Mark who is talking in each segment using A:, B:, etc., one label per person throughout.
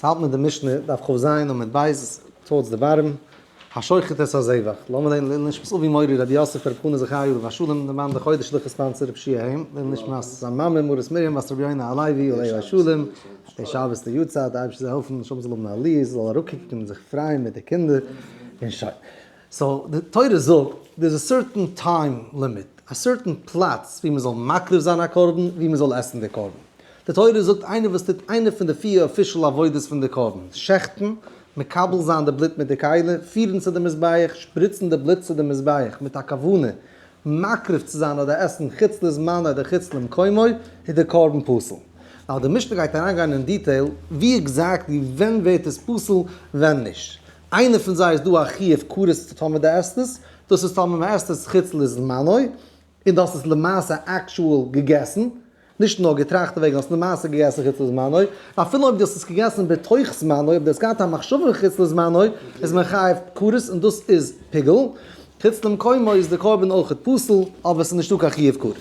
A: ס'האלט מיט די משנה, דף כ"ז עמוד ב', towards the bottom, השוחט את הזבח, לאמיר לערנען לעילוי נשמת אבי מורי רבי יוסף רבי חנא זכרי' עליו השלום, דער מאן די חודש לכה sponsor רבי שיע היים, לעילוי נשמת זיין מאמע מרת מרים בת רבי יונה הלוי עליה השלום, די שבת די יארצייט, די אייבערשטער זאל העלפן נשמה זאל האבן א עליה, זי זאל אראפקוקן און זיך פרייען מיט די קינדער, און שוין. so די תורה זאגט, there איז א certain time limit, א certain פלאץ ווי מען זאל מקריב זיין א קרבן, ווי מען זאל עסן די קרבן. די תורה זאגט איינער וואס טוט איינע פון די פיר official עבודות פון די קרבן, שעכטן, מקבל זיין די בלוט מיט די כלי, פירן צו די מזבח, שפריצן די בלוט צו די מזבח מיט א כוונה מקריב צו זיין אדער עסן חוץ לזמנו אדער חוץ למקומו, איז די קרבן פסול. now די משנה גייט אריינגיין אין detail ווי exactly ווען ווערט עס פסול ווען נישט. איינע פון זיי איז דא א חיוב כרת טאמער די עסט עס, דאס איז טאמער מען עסט עס חוץ לזמנו, און דאס איז למעשה actual געגעסן, נישט נאר געטראכט דערוועגן, האסט למעשה געגעסן חוץ לזמנו, אפילו אויב דו האסט עס געגעסן בתוך זמנו, אויב דו האסט געהאט א מחשבה חוץ לזמנו, איז מען חייב כרת און דאס איז פיגול, חוץ למקומו איז די קרבן אויכעט פסול, אבער עס איז נישטא קיין חיוב כרת.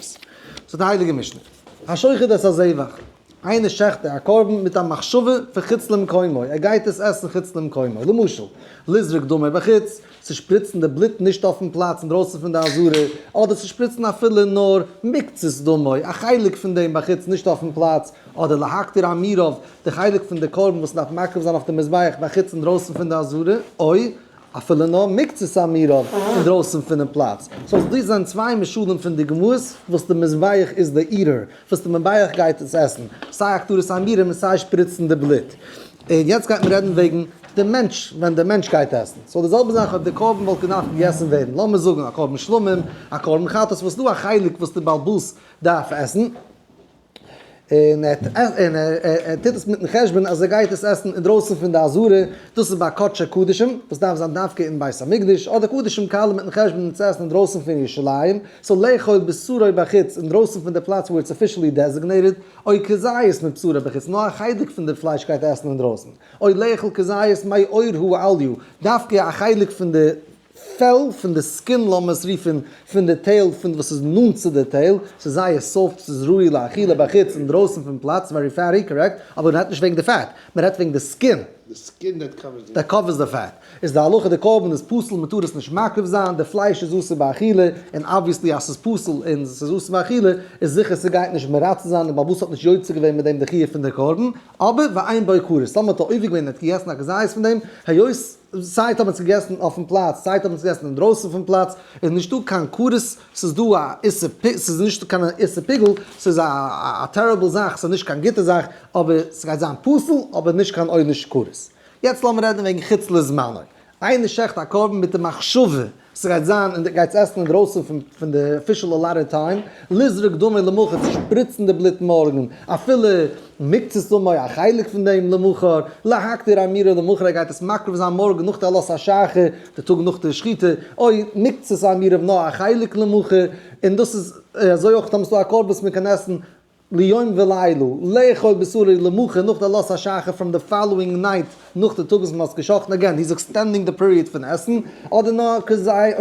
A: זאגט די הייליגע משנה, השוחט את הזבח, איינער שעכט א קרבן מיט א מחשבה פון חוץ למקומו, ער גייט עס עסן חוץ למקומו, למשל, לזרוק דמו בחוץ, צו שפריצן די בלוט נישט אויפן פלאץ אינדרויסן פון די עזרה, אדער צו שפריצן אפילו נאר מקצת דמו, א חלק פון דעם בחוץ נישט אויפן פלאץ, אדער להקטיר אימוריו, די חלק פון די קרבן וואס מ'דארף מקריב זיין אויף די מזבח בחוץ אינדרויסן פון די עזרה, או אפילו נאר מקצת אימוריו אינדרויסן פונעם פלאץ. so דאס זענען צוויי משלים פון דוגמאות וואס די מזבח איז די eater, וואס די מזבח גייט עס עסן, סיי הקטרת האימורים און סיי שפריצן די בלוט. און יעצט גייט מען רעדן וועגן די מענטש, ווען די מענטש גייט עסן. so די זעלבע זאך אויב די קרבן וואלט געדארפט געגעסן ווערן, לאמיר זאגן א קרבן שלמים, א קרבן חטאת, וואס איז דא א חלק וואס די בעל הבית דארף עסן, און ער טוט עס מיטן חשבון אז ער גייט עס עסן אינדרויסן פון די עזרה, דאס איז ביי קדשי קדשים וואס דארף זיין דווקא אין בית המקדש, אדער קדשים קלים מיטן חשבון צו עסן אינדרויסן פון ירושלים, so לאכול בשרו בחוץ, אינדרויסן פון די פלאץ וואו it's officially designated, או כזית מבשרו בחוץ, נאר א חלק פון די פלייש גייט עסן אינדרויסן, או לאכול כזית מעור האליה, דווקא א חלק פון די פעל, פון די skin לאמיר עס רופן, פון די tail, פון וואס איז נאנט צו די tail, ס'איז זייער soft, ס'איז ראוי לאכילה בחוץ, אינדרויסן פון פלאץ, very fatty, correct, אבער מ'רעדט נישט וועגן די fat, מ'רעדט וועגן די skin.
B: די skin that covers די.
A: that covers די fat. איז די הלכה די קרבן איז פסול מ'טאר עס נישט מקריב זיין, די פלייש איז אסור באכילה, און obviously אז ס'איז פסול און ס'איז אסור באכילה איז זיכער ס'גייט נישט מרצה זיין און בעל הבית האט נישט יוצא געווען מיט דעם די חיוב פון די קרבן, אבער ואין בו כרת, טאמער האט ער עובר געווען און האט געגעסן א כזית פון דעם, היות סיי האט מען עס געגעסן אויפן פלאץ סיי האט מען עס געגעסן אינדרויסן פון פלאץ איז נישטא קיין כרת, ס'איז דא א איסור פ, ס'איז נישט קיין איסור פיגול, ס'איז א א terrible זאך, ס'איז נישט קיין גוטע זאך, אבער ס'גייט זיין פסול, אבער נישט קיין עונש כרת. יעצט לאמיר רעדן וועגן חוץ לזמנו. איינער שעכט א קרבן מיט די מחשבה ס'גייט זיין און גייטס עסן אינדרויסן פון פון די official allotted time, לזרוק דמו למחר צו שפריצן די בלוט מארגן, אפילו מקצת דמו א חלק פון דעם למחר, להקטיר אימוריו למחר ער גייט עס מקריב זיין מארגן נאך די עלות השחר, די טאג נאך די שחיטה, או מקצת אימוריו נאר א חלק למחר, און דאס איז אזוי אויך טאמער ס'דא א קרבן וואס מ'קען עסן ליום ולילה, לאכול בשרו למחר נאך די עלות השחר from the following night נאך די טאג וואס מ'האט עס געשאכטן, again he's extending די period פון עסן, אדער נאר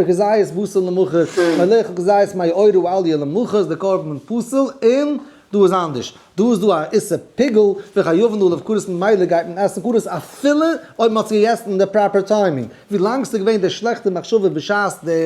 A: כזית בשר למחר, או לאכול כזית מעור האליה למחר איז די קרבן פסול, און דא איז אנדערש, דא איז דא א איסור פיגול, וחייבין עליו כרת ממילא גייט מען עסן כרת אפילו אויב מ'האט עס געגעסן אין די proper timing, ווילאנג ס'איז געווען די שלעכטע מחשבה בשעת די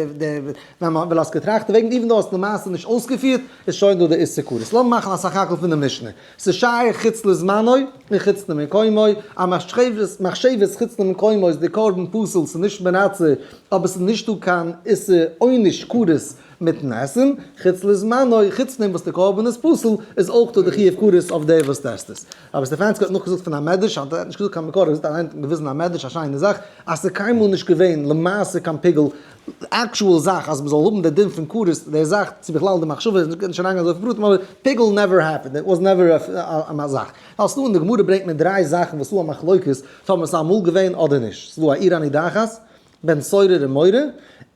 A: ווען מ'האט עס געטראכט וועגן even דו האסט למעשה נישט אויסגעפירט, איז שוין דא די איסור כרת. לאמיר מאכן א סך הכל פון די משנה. ס'איז שייך חוץ לזמנו און חוץ למקומו, א מחשבת חוץ למקומו איז די קרבן פסול, ס'איז נישט מרצה, אבער ס'איז נישטא קיין איסור עונש כרת מיטן עסן, חוץ לזמנו, חוץ דעם וואס די קרבן איז פסול, איז אויך דא די חיוב כרת אויף דער וואס עסט עס. רבי סטעפאנסקי האט נאכגעזאגט פון א מדרש, ער האט נישט געזאגט קיין מקור, ער האט אליין געוויזן א מדרש א שיינע זאך, אז ס'איז קיינמאל נישט געווען למעשה קיין פיגול actual זאך אז מ'זאל האבן די דין פון כרת די זאך צו בכלל די מחשבה איז נישט אריינגיין אזוי פרטים אבער פיגול never happened it was never א זאך ווייל ס'דא אין די גמרא ברענגט מען דריי זאכן וואס ס'דא א מחלוקת טאמער ס'איז אמאל געווען אדער נישט ס'דא א עיר הנידחת בן סורר ומורה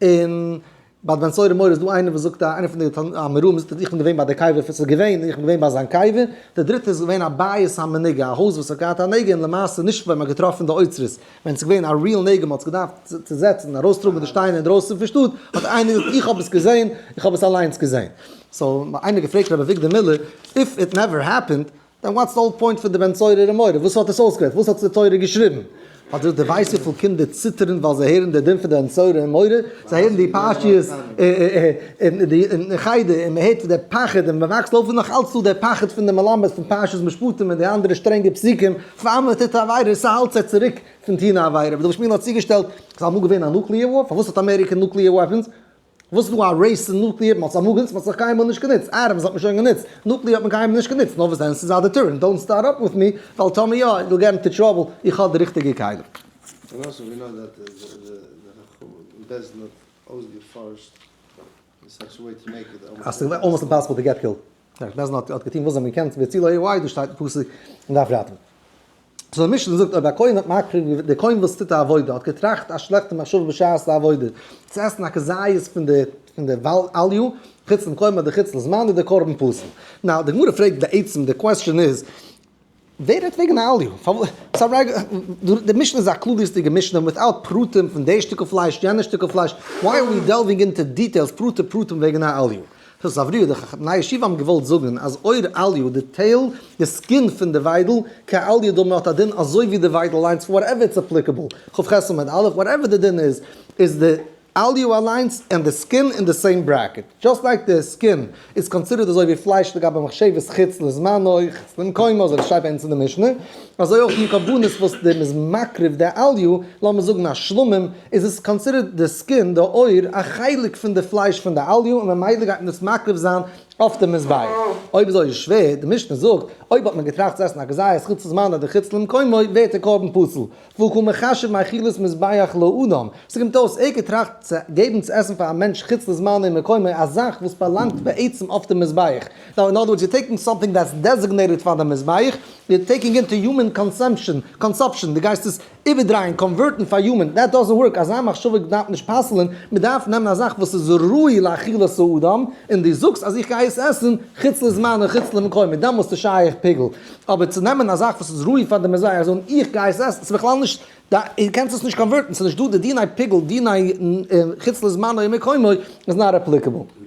A: און ביי בן סורר ומורה איז דא איינער וואס זאגט איינער פון די אמוראים זאגט אז איך בין געווען ביי די קבר פון ס'איז געווען איך בין געווען ביי זיין קבר די דריטע איז געווען א בית המנוגע א הויז וואס האט געהאט א נגע און למעשה נישט ווען מ'האט געטראפן די אוצרות ווען ס'איז געווען א real נגע, מ'האט עס געדארפט צוזעצן און ארויסטראגן די שטיינער אינדרויסן פון שטאט, האט איינער געזאגט איך האב עס געזען, איך האב עס אליינס געזען. so איינער געפרעגט רבי אביגדור מילער, if it never happened, Then what's the whole point פון די בן סורר ומורה? וואס האט עס אויסגעוועלט? וואס האט די תורה געשריבן? האט דו ווייסט וויפיל קינדער ציטערן ווייל זיי הערן די דין פון די בן סורר ומורה? זיי הערן די פרשיות אין חדר און מען הערט די פחד און מען וואקסט אויף און נאך אלץ דא די פחד פון די מלמד פון פרשת משפטים און די אנדערע שטרענגע פסוקים פאר מען טוט א עבירה, ס'האלט זיי צוריק פון טון א עבירה. ווי דוד שמואל האט צוגעשטעלט, ס'איז אמאל געווען א nuclear war? פארוואס האט אמעריקע nuclear weapons? וואס איז דא א race אין nuclear? מ'האט עס אמאל גענוצט, מ'האט עס נאך קיינמאל נישט גענוצט. Atoms האט מען שוין גענוצט, nuclear האט מען קיינמאל נישט גענוצט. נאר וואס דען, ס'איז א deterrent, don't start up with me, ווייל טאמער יא, you'll get into trouble, איך האב די ריכטיגע כלים.
B: And also we know that the בית דין האט אויסגעפארשט אין such a way to make it
A: אז ס'איז almost impossible to get killed. בית דין האט געטון וואס זיי האבן געקענט, והצילו ה', דאס שטייט אין פסוק אין דף ראטן. So די משנה זאגט אויב א כהן האט מקריב געווען, דער כהן וואס טוט א עבודה האט געטראכט א שלעכטע מחשבה בשעת די עבודה, צו עסן א כזית פון די פון די איליו, חוץ למקומו אדער חוץ לזמנו איז דער קרבן פסול. Now די גמרא פרעגט בעצם די question איז, ווער רעדט וועגן א איליו? די משנה איז א כלליות'דיגע משנה without פרטים פון די שטיקל פלייש יענע שטיקל פלייש, why are we delving into details פרטי פרטים וועגן א איליו? דאס סברוה די בני ישיבה האבן געוואלט זאגן אז עור איליו די tail די skin פון די וויידל כאיליו דמי האט א דין אזוי ווי די וויידל אליינס whatever it's applicable כ"ח עמוד א' whatever די דין איז איז די איליו אליינס און די skin אין די same bracket just like די skin איז considered אזוי ווי פלייש לגבי מחשבת חוץ לזמנו חוץ למקומו אזוי ווי שטייט ביי אונז אין די משנה אזוי אויך די קרבנות וואס די מ'איז מקריב די איליו לאמיר זאגן א שלמים איז עס considered די skin, די עור, א חלק פון די פלייש פון די איליו און ממילא גייט מען עס מקריב זיין אויף די מזבח. אויב אזוי איז שווער, די משנה זאגט, אויב האט מען געטראכט צו עסן א כזית חוץ לזמנו אדער חוץ למקומו, ווערט דער קרבן פסול. והא קא מחשב מאכילת מזבח לאדם. ס'קומט אויס, ער האט געטראכט צו געבן צו עסן פאר א מענטש חוץ לזמנו ומקומו א זאך וואס באלאנגט בעצם אויף די מזבח. Now in other words you're taking something that's designated פאר די מזבח, you're taking into human consumption, consumption, דו גייסט עס איבערדרייען, convert ן פאר human, that doesn't work, אזא מחשבה דארף נישט פסל'ען, מען דארף נעמען א זאך וואס איז ראוי לאכילת האדם, און דו זאגסט אז איך גיי עס עסן חוץ לזמנו חוץ למקומו, דעמאלסט איז שייך פיגול, אבער צו נעמען א זאך וואס איז ראוי פאר די מזבח זאגן איך גיי עס עסן, ס'איז בכלל נישט, דו קענסט עס נישט convert ן, ס'איז נישט דא די דיני פיגול, דיני חוץ לזמנו ומקומו איז not applicable.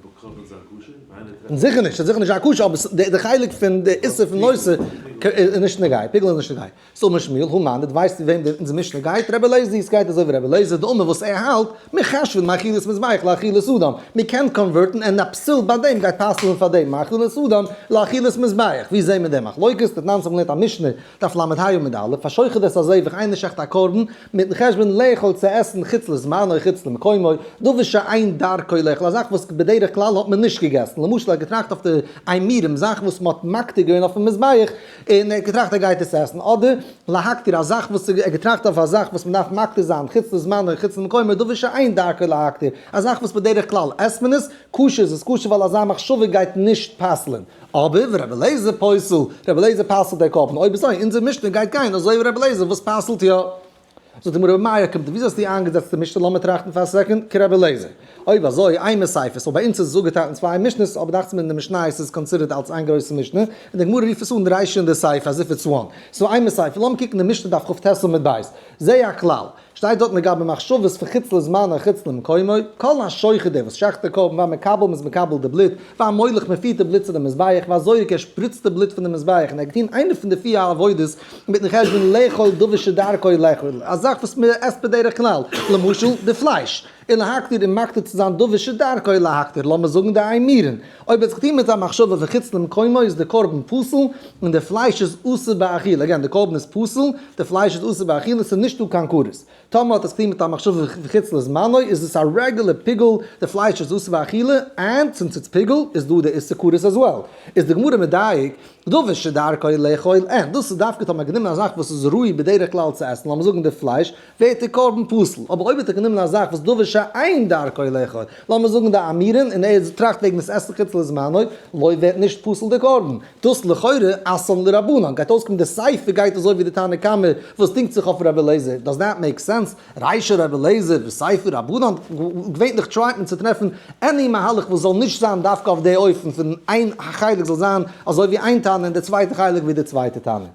A: זיכער נישט, ס'איז זיכער נישט א קשיא, אבער די חלק פון די איסור פון נושא איז נישט נוגע, פיגול איז נישט נוגע. So אמר שמואל, הא מני, דו ווייסט וועם די אונזער משנה גייט? רבי אליעזר, עס גייט אזוי ווי רבי אליעזר, דאמר וואס ער האלט, מחשבין מאכילת מזבח לאכילת אדם, מען קען convert ן און א פסול ביי דעם גייט פסל'ן פאר דעם מאכילת אדם לאכילת מזבח, ווי זעהן מיר די מחלוקת? דתנן האבן געלערנט א משנה, דף ל"ה עמוד א', השוחט את הזבח איינער שעכט א קרבן, מיטן חשבון לאכול צו עסן חוץ לזמנו חוץ למקומו, דבר שאין דרכו לאכול, א זאך וואס בדרך כלל האט מען נישט געגעסן, למשל ער האט געטראכט אויף די אימורים, זאכן וואס מען האט מקטיר געווען אויפן מזבח, און ער האט געטראכט ער גייט עס עסן, אדער להקטיר א זאך וואס ער האט געטראכט אויף א זאך וואס מען דארף מקטיר זיין חוץ לזמנו חוץ למקומו, דבר שאין דרכו להקטיר, א זאך וואס בדרך כלל עסט מען עס, כשר איז עס כשר ווייל אזא מחשבה גייט נישט פסל'ען, אבער ורבי אליעזר פוסל, רבי אליעזר פסל'ט דער קרבן, אויב אזוי אונזער משנה גייט גיין אזוי ווי רבי אליעזר וואס פסל'ט יא. זאגט די גמרא במאי אוקימתא, וויאזוי האסטו איינגעזעצט די משנה לאמיר טראכטן פאר א second, כרבי אליעזר. אויב אזוי, אימא סיפא, so ביי אונז איז עס אפגעטיילט אין צוויי משנה'ס, אבער דאכט זיך מיר אין די משניות איז עס considered אלס איין גרויסע משנה, און די גמרא רופט עס אן רישא און די סיפא as if it's one. So אימא סיפא, לאמיר קוקן די משנה דף כ"ט עמוד ב'. זה הכלל. שטייט דארט לגבי מחשבות פון חוץ לזמנו חוץ למקומו, כל השוחט דער וואס שעכט די קרבן והמקבל מ'איז מקבל די בלוט, והמוליך מ'פירט די בלוט צו די מזבח, והזורק ער שפריצט די בלוט פון די מזבח, און ער האט געטון איינע פון די פיר עבודות מיטן חשבון לאכול דבר שדרכו לאכול, א זאך וואס מען עסט בדרך כלל, למשל די פלייש, און להקטיר און מקטיר צו זיין דבר שדרכו להקטיר, לאמיר זאגן די אימורין, אויב ער האט זיך געטון מיט א מחשבה פון חוץ למקומו איז די קרבן פסול, און די פלייש איז אסור באכילה, again די קרבן איז פסול, די פלייש איז אסור באכילה, ס'איז נישטא קיין כרת. טאמער האט עס געטון מיט א מחשבה פון חוץ לזמנו איז עס א רעגולער פיגול, די פלייש איז אסור באכילה, and since it's פיגול איז דא די איסור כרת as well. איז די גמרא מדייק, דבר שדרכו לאכול אין, דאס איז דווקא טאמער גענומען א זאך וואס איז ראוי בדרך כלל צו עסן, לאמיר זאגן די פלייש, ווערט די קרבן פסול, אבער אויב האט ער גענומען א זאך וואס דבר שאין דרכו לאכול, לאמיר זאגן די אימורין, און ער טראכט וועגן עס עסן חוץ לזמנו, לא ווערט נישט פסול די קרבן. דאס לכאורה אתאן לרבנן, גייט אויסקומען די סיפא גייט אזוי ווי די תנא קמא וואס דינגט זיך אויף רבי אליעזר, does that make sense? רישא רבי אליעזר וסיפא רבנן, געווענליך try ט מען צו טרעפן any מהלך וואס זאל נישט זיין דווקא אויף די אופן פון איין חלק זאל זיין אזוי ווי איין תנא און די צווייטע חלק ווי די צווייטע תנא.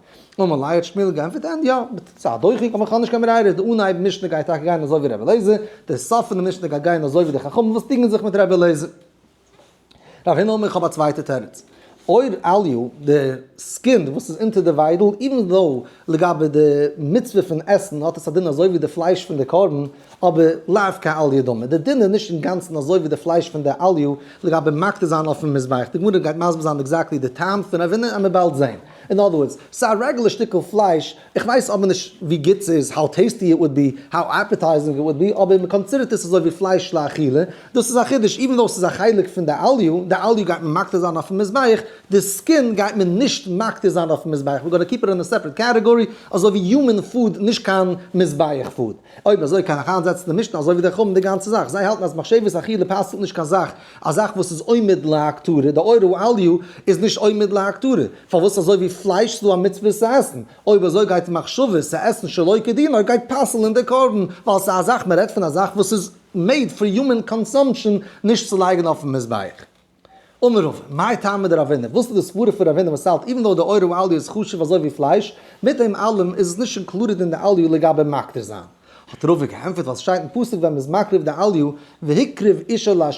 A: אמר ליה האט שמואל געענטפערט אין יא, מיט א דוחק אבער כ'האב נישט קיין ברירה, די אנהייב משנה גייט טאקע גיין אזוי ווי רבי אליעזר, די סוף פון די משנה גייט גיין אזוי ווי די חכמים וואס דינגען זיך מיט רבי אליעזר. רב הונא אמר איך האב א צווייטע תירוץ. עור אליה, די skin וואס איז אונטער די וויידל, even though לגבי די מצוה פון עסן האט עס א דין אזוי ווי די פלייש פון די קרבן, אבער לאו כאליה דמי, די דין איז נישט אינגאנצן אזוי ווי די פלייש פון די אליה לגבי מקטיר זיין אויפן מזבח, די גמרא גייט מסביר זיין exactly די טעם פון רב הונא עמיר באלד זעהן. In other words, ס'איז א רעגולער שטיקל פלייש, איך ווייס אבער נישט ווי גוט ס'איז, how tasty it would be, how appetizing it would be, אבער מ'קאנסידערט עס אזוי ווי פלייש לאכילה, דאס איז א חידוש, even though ס'איז א חלק פון די אליה, די אליה גייט מען מקטיר זיין אויפן מזבח, די skin גייט מען נישט מקטיר זיין אויפן מזבח, we're gonna keep it in a separate category, אזוי ווי human food נישט קיין מזבח food. אויב אזוי קען איך איינזעצן די משנה אזוי ווי די חכמים די גאנצע זאך, זיי האלטן אז מחשבת אכילה פסל'ט נישט קיין זאך, א זאך וואס איז עומד להקטרה, די עור האליה איז נישט עומד להקטרה, פארוואס אזוי ווי פלייש ס'דא א מצוה עס צו עסן, אויב אזוי גייט מחשבות צו עסן שלא כדינו גייט פסל'ן די קרבן, ווייל ס'איז א זאך מ'רעדט פון א זאך וואס איז made for human consumption נישט צו לייגן אויפן מזבח. אמר רבא, מאי טעמא דרבינא, וואס איז די סברה פון רבינא וואס האלט even though די עור האליה איז חשוב אזוי ווי פלייש, מיט דעם אלעם איז עס נישט included אין די אליה לגבי מקטיר זיין? האט רבא געענטפערט ווייל ס'שטייט אין פסוק ווען מ'איז מקריב די אליה והקריב אשה לה'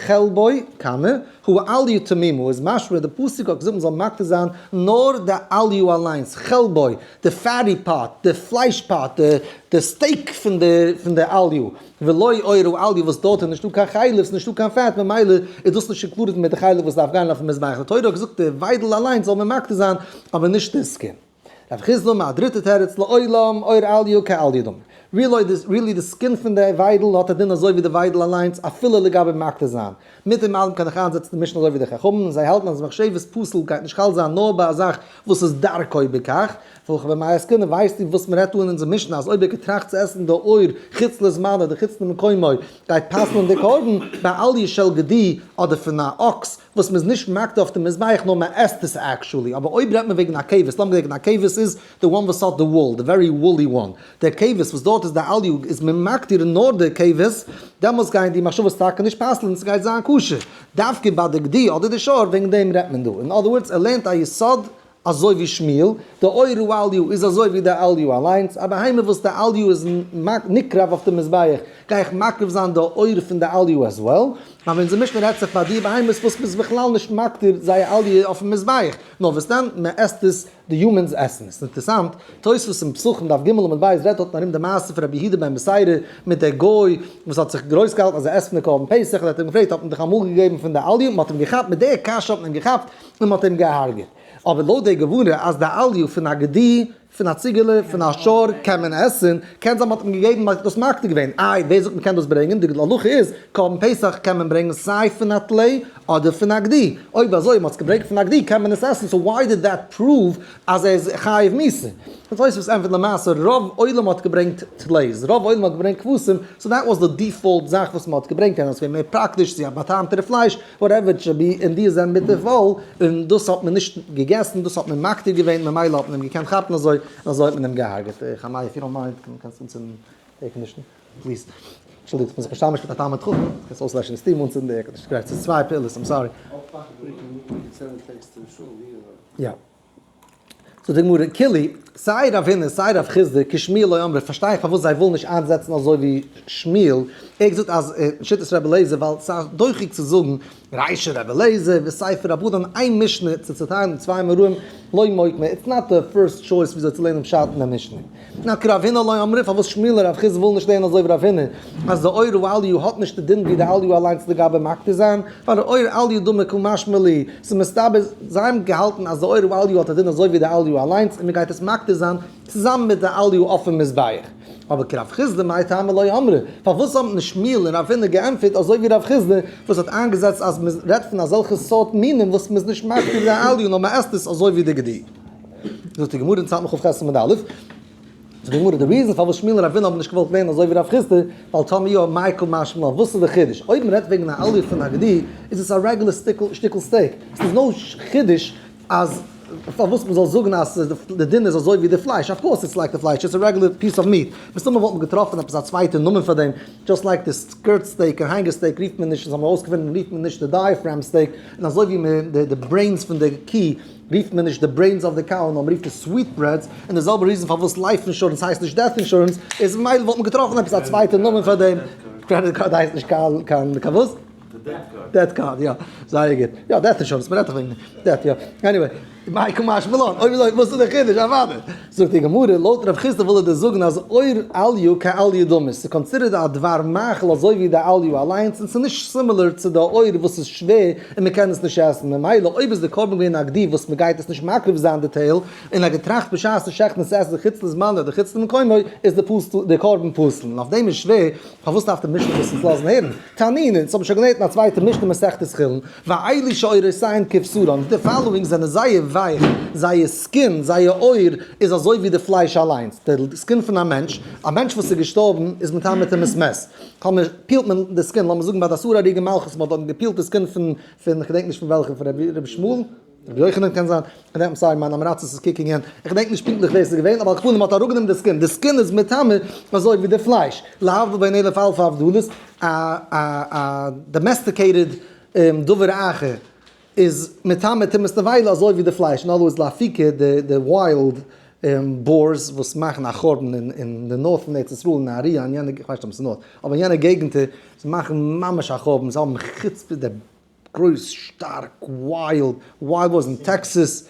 A: חלבו קמא הוא אליה תמימה איז משמע די פסוק האט געזאגט מ'זאל מקטיר זיין נאר די אליה אליינס חלבו די fatty part די פלייש part די steak פון די אליה ולא עור האליה וואס דארט איז נישטא קיין חלב, ס'איז נישטא קיין fat, ממילא איז דאס נישט included מיט די חלב וואס דארף גיין אויפן מזבח, די תורה האט געזאגט די וויידל אליינס זאל מען מקטיר זיין אבער נישט די skin. רב חסדא אמר א דריטע תירוץ לעולם עור אליה כאליה דמי. really די skin פון די וויידל האט א דין אזוי ווי די וויידל אליינס אפילו לגבי מקטיר זיין. מיט דעם אלעם קען איך איינזעצן די משנה אזוי ווי די חכמים און זיי האלטן אז מחשבת פסול גייט נישט חל זיין נאר ביי א זאך וואס איז דרכו בכך, והכא במאי עסקינן ווייסטו וואס מען רעדט דא אין אונזער משנה אז אויב ער געטראכט צו עסן די עור חוץ לזמנו אדער חוץ למקומו גייט פסל'ן די קרבן ביי אליה של גדי אדער פון א אקס וואס מען איז נישט מקטיר אויף די מזבח נאר מען עסט עס actually אבער אויב רעדט מען וועגן א כבש לאמיר געדענקען א כבש איז די one וואס האט די wool די very woolly one דער כבש וואס דארט איז די אליה איז מען מקטיר נאר די כבש דעמאלטס גייען די מחשבות טאקע נישט פסל'ן ס'גייט זיין כשר דווקא ביי די גדי אדער די שור וועגן דעם רעדט מען דא in other words ער לערנט א יסוד אזוי ווי שמואל, די עור האליה איז אזוי ווי די אליה אליינס, א בהמה וואס די אליה איז נקרב אויף די מזבח, גיי איך מקריב זיין די עור פון די אליה as well, אבער אונזער משנה רעדט זיך ביי די בהמות וואס מ'איז בכלל נישט מקטיר זייער אליה אויפן מזבח, נאר וואס דען, מען עסט עס, די humans עסן עס. אינטערעסאנט, תוספות אין פסחים דף ג עמוד ב' רעדט דארטן ארום די מעשה פון רבי יהודה בן בתירא מיט דער גוי וואס האט זיך גרויס געהאלטן אז ער עסט פון די קרבן פסח, און ער האט אים געפרעגט האט מען דיך אמאל געגעבן פון די אליה, מען האט אים געכאפט, מיט די קשיא האט מען אים געכאפט, און מען האט אים געהארגעט. אבער לויט די גמרא אז די אליה פון א גדי, פון א ציגעלע, פון א שור קען מען עסן, קען זיין מען האט אים געגעבן מען האט דאס מקטיר געווען, איי ווער זאגט מען קען דאס ברענגען, די הלכה איז קרבן פסח קען מען ברענגען סיי פון א טלה אדער פון א גדי, אויב אזוי מען האט עס געברענגט פון א גדי קען מען עס עסן, so why did that prove אז ער איז חייב מיתה? תוספות ענטפערט למעשה רוב עולם האט געברענגט טלה'ס, רוב עולם האט געברענגט כבשים, so that was די default זאך וואס מען האט געברענגט, און עס איז געווען מער פראקטיש צו א באטעמטערע פלייש, whatever it should be, און די זענען מיט די וואל, און דאס האט מען נישט געגעסן, דאס האט מען מקטיר געווען, ממילא האט מען אים געקענט כאפן אזוי, און אזוי האט מען אים געהארגעט. חמאי, if you don't mind, קענסט אנצינדן די air condition, please. אנטשולדיגט, איך בין זיך משתמש מיט א תלמיד חכם, קענסט אויסלעשן די steam, אנצינדן די air condition. גרייט, ס'איז צוויי פעולות, I'm sorry. יא. זאגט די גמרא, כולהו, סיי רב הונא סיי רב חסדא, כשמואל לא אמרי, פארשטיי איך פארוואס זיי ווילן נישט איינזעצן אזוי ווי שמואל, ער האט געזאגט אז שיטת רבי אליעזר ווייל ס'איז דוחק צו זאגן רישא רבי אליעזר וסיפא רבנן איין משנה צו צוטיילן צוויי אמוראים לא מוקמא, it's not the first choice וויאזוי צו לערנען פשט אין די משנה. נאר כרב הונא לא אמרי, פארוואס שמואל און רב חסדא ווילן נישט לערנען אזוי ווי רב הונא, אז די עור האליה האט נישט די דין ווי די אליה אליינס לגבי מקטיר זיין, ווייל די עור אליה דמי קא משמע להו, ס'איז מסתבר זיי האבן געהאלטן אז די עור האליה האט א דין אזוי ווי די אליה אליינס און מ'גייט עס מקטיר זיין צוזאמען מיט די אליה אויפן מזבח. אבער כרב חסדא מאי טעמא לא אמרי, פארוואס האבן נישט שמואל און רב הונא געענטפערט אזוי ווי רב חסדא וואס האט איינגעזעצט אז מ'רעדט פון אזעלכע סארט מינים וואס מ'איז נישט מקטיר די אליה נאר מ'עסט עס אזוי ווי די גדי. זאגט די גמרא אין סמך כ"ח עמוד א', זאגט די גמרא די reason פארוואס שמואל און רב הונא האבן נישט געוואלט לערנען אזוי ווי רב חסדא, ווייל טאמער יא מאי קא משמע לן, וואס איז די חידוש? אויב מען רעדט וועגן א אליה פון א גדי איז עס א רעגולער שטיקל steak, עס איז no חידוש אז פארוואס מען זאל זאגן אז די דין איז אזוי ווי די פלייש, of course it's like די פלייש, it's a regular piece of meat, מסתמא וואלט מען געטראפן עפעס א צווייטע נאמען פאר דעם, just like די skirt steak און hanger steak רופט מען נישט, אונז האבן אויסגעפונען רופט מען נישט די diaphragm steak, און אזוי ווי די brains פון די קי רופט מען נישט די brains of the cow נאר מ'רופט עס sweetbreads, און די זעלבע reason פארוואס life insurance הייסט נישט death insurance איז ממילא וואלט מען געטראפן עפעס א צווייטע נאמען פאר דעם, credit card הייסט נישט קיין קיין וואס? Death card, יא. זייער גוט. יא, death insurance, מ'רעדט דאך וועגן death, יא. Anyway, מאי קא משמע לן, אויב אזוי וואס איז די חידוש? אוודאי. זאגט די גמרא, לויט רב חסדא וויל ער דיר זאגן אז עור אליה כאליה דמי, ס'איז considered א דבר מאכל אזוי ווי די אליה אליינס, און ס'איז נישט similar צו די עור וואס איז שווער און מ'קען עס נישט עסן, ממילא אויב איז די קרבן געווען א גדי וואס מ'גייט עס נישט מקריב זיין די טייל, און ער האט געטראכט בשעת די שעכטן עס צו עסן חוץ לזמנו אדער חוץ למקומו, איז די קרבן פסול, און אויף דעם איז שווער פארוואס דארף די משנה דאס אונז לאזן הערן? תנינא, אונז האבן שוין געלערנט אין א צווייטע משנה מסכת חולין, ואלו שעורותיהן כבשרן, די following זענען זייער ווייך, זייער skin, זייער עור, איז אזוי ווי די פלייש אליינס, די skin פון א מענטש, א מענטש וואס איז געשטארבן איז מטמא טומאת מת, טאמער peelט מען די skin, לאמיר זאגן ביי די עשרה הרוגי מלכות, מען האט דארטן גע peelט די skin פון, פון, כ'געדענק נישט פון וועלכע, פון רבי ישמעאל? רבי יוחנן קען זיין, כ'געדענק, sorry מיין עם הארצות איז kicking in, איך געדענק נישט פונקטליך ווער ס'איז געווען, אבער על כל פנים מ'האט אראפגענומען די skin, די skin איז מטמא אזוי ווי די פלייש, להבדיל בין אלף אלפי הבדלות, א א א domesticated דבר אחר איז מטמא טומאת נבילה אזוי ווי די פלייש, אין other words לאפוקי די די wild boars וואס מאכן א חורבן אין די north פון ארץ ישראל אין נהריה אין יענע, כ'ווייס נישט אויב ס'איז north, אבער אין יענע געגנטער, זיי מאכן ממש א חורבן, זיי האבן חוצפה די גרויס שטארק wild wild boars אין טעקסעס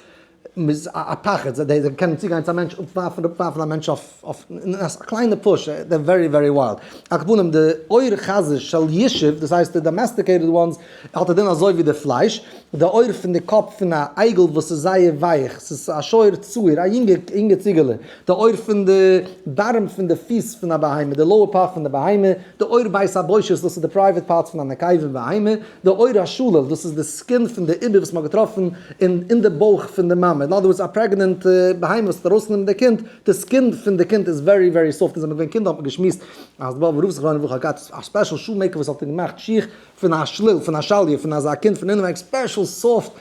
A: איז א פחד זיי קענען צוגיין צו א מענטש אפווארפן אפווארפן א מענטש אויף אויף א קליינע push they're very very wild על כל פנים די עור חזיר של ישוב דאס הייסט די domesticated ones האט א דין אזוי ווי די פלייש די עור פון די קאפ פון א אייגל וואס איז זייער ווייך ס'איז א שור צעיר א יונגע יונגע ציגעלע די עור פון די דארם פון די פיס פון א בהמה די lower part פון די בהמה די עור בית הבושת, דאס איז די private parts פון א נקבה בהמה, די עור השלל, דאס איז די skin פון די עובר וואס מען האט געטראפן אין אין די בויך פון די מאמע, אין other words א pregnant בהמה וואס האט ארויסגענומען די קינד, די skin פון די קינד איז very very soft, און זענען געווען קינדער האט מען געשמועסט אז די באבובער רב זכרונו לברכה האט געהאט א special shoemaker וואס האט אים געמאכט שיך פון א שליל, פון א שליה, פון אזא קינד פון אינעווייניג, special soft.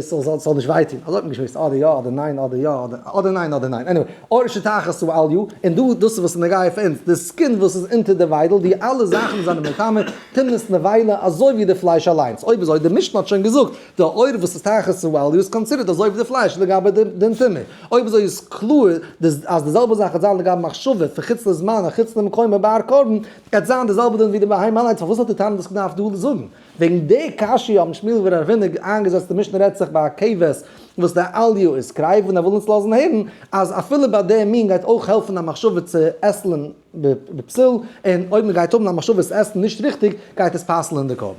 A: ס'זאל נישט וויי טון, אזוי האט מען געשמועסט, אדער יא אדער ניין, אדער יא אדער ניין אדער ניין, anyway, עור שתחת האליה, און דא דאס איז וואס איז נוגע פאר אונז, די skin וואס איז אונטער די וויידל, די אלע זאכן זענען מטמא טומאת נבילה אזוי ווי די פלייש אליינס, אויב אזוי די משנה האט שוין געזאגט, די עור וואס איז תחת האליה איז considered אזוי ווי די פלייש לגבי די דין טומאה, אויב אזוי איז קלאר אז די זעלבע זאך וועט זיין לגבי מחשבה פון חוץ לזמנה חוץ למקומה ביי א קרבן, גייט זיין די זעלבע דין ווי די בהמה אליינס, פארוואס האט די תנא דאס געדארפט דא זאגן? וועגן די קשיא האבן שמואל ורב הונא איינגעזעצט די משנה רעדט זיך ביי א כבש וואס די אליה איז קרייף און ער וויל אונז לאזן הערן אז אפילו ביי די מין גייט אויך העלפן א מחשבה צו עסלן בפסול און אויב מען גייט האבן א מחשבה עס עסן נישט ריכטיג גייט עס פסל'ען די קרבן.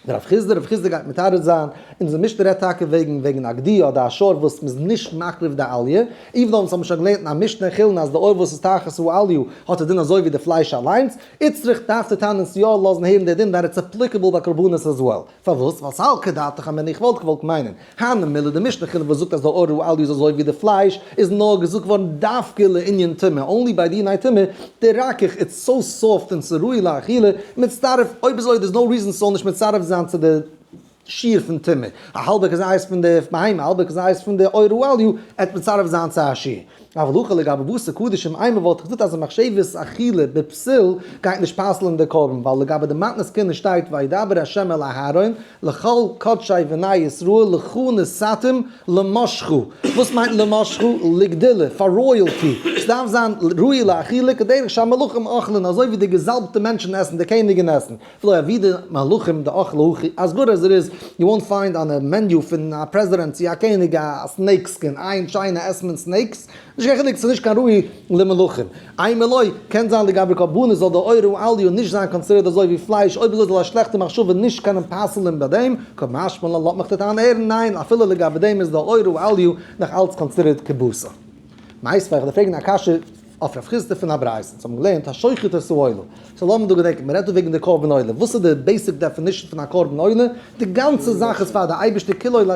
A: דער רב חסדא, רב חסדא גייט מתרץ זיין, אונזער משנה רעדט טאקע וועגן וועגן א גדי אדער א שור וואס מ'איז נישט מקריב די אליה, even though אונז האבן שוין געלערנט אין א משנה אין חולין אז די עור וואס איז תחת האליה האט א דין אזוי ווי די פלייש אליינס, איצטריך דארף די תנא אונז יא לאזן הערן די דין that it's applicable ביי קרבנות as well. פארוואס? ווייל סלקא דעתך אמינא איך וואלט געוואלט מיינען, הני מילי די משנה חולין וואס זאגט אז די עור האליה איז אזוי ווי די פלייש איז נאר געזאגט געווארן דווקא לענין טומאה, only ביי דיני טומאה, דרכך it's so soft און ס'ראוי לאכילה, מצטרף, אויב אזוי there's no reason ס'זאל נישט מצטרף זיין צו די שיעור פון טומאה, א האלבע כזית פון די בהמה, א האלבע כזית פון די עור האליה, עט מצטרף זיין צו א שיעור. אבל הכא לגבי בשר קדשים אימא וואלט איך געזאגט אז א מחשבת אכילה בפסול גייט נישט פסל'ן די קרבן, ווייל לגבי די מתנות כהונה שטייט וידבר ה' אל אהרן לכל קדשי בני ישראל לך נתתים למשחה, וואס מיינט למשחה? לגדולה, פאר royalty, ס'דארף זיין ראוי לאכילה כדרך שהמלכים אוכלין, אזוי ווי די געזאלבטע מענטשן עסן, די קעניגן עסן. ולא עבידא מלכים דאכלי הכי, as good as it is, you won't find on a menu פון א פרעזידענט צו א קעניג א snake skin, איי אין China עסט מען snakes? נישט קיין חילוק, ס'איז נישט קיין ראוי למלכים. אימא לא, קען זיין לגבי קרבנות זאל די עור האליה נישט זיין considered אזוי ווי פלייש, אויב אזוי זאל א שלעכטע מחשבה נישט קענען פסל'ען ביי דעם, קא משמע לן לאזט מיך די טענה הערן, ניין, אפילו לגבי דעם איז די עור האליה נאך אלץ considered כבשר. מיתיבי, איך דארף פרעגן א קשיא. אויף רב חסדא פון א ברייתא, אונז האבן געלערנט השוחט את העולה, so לאמיר דא געדענקען, מען רעדט דא וועגן די קרבן עולה, וואס איז די basic definition פון א קרבן עולה? די גאנצע זאך איז פאר די אייבערשטער כולו לה',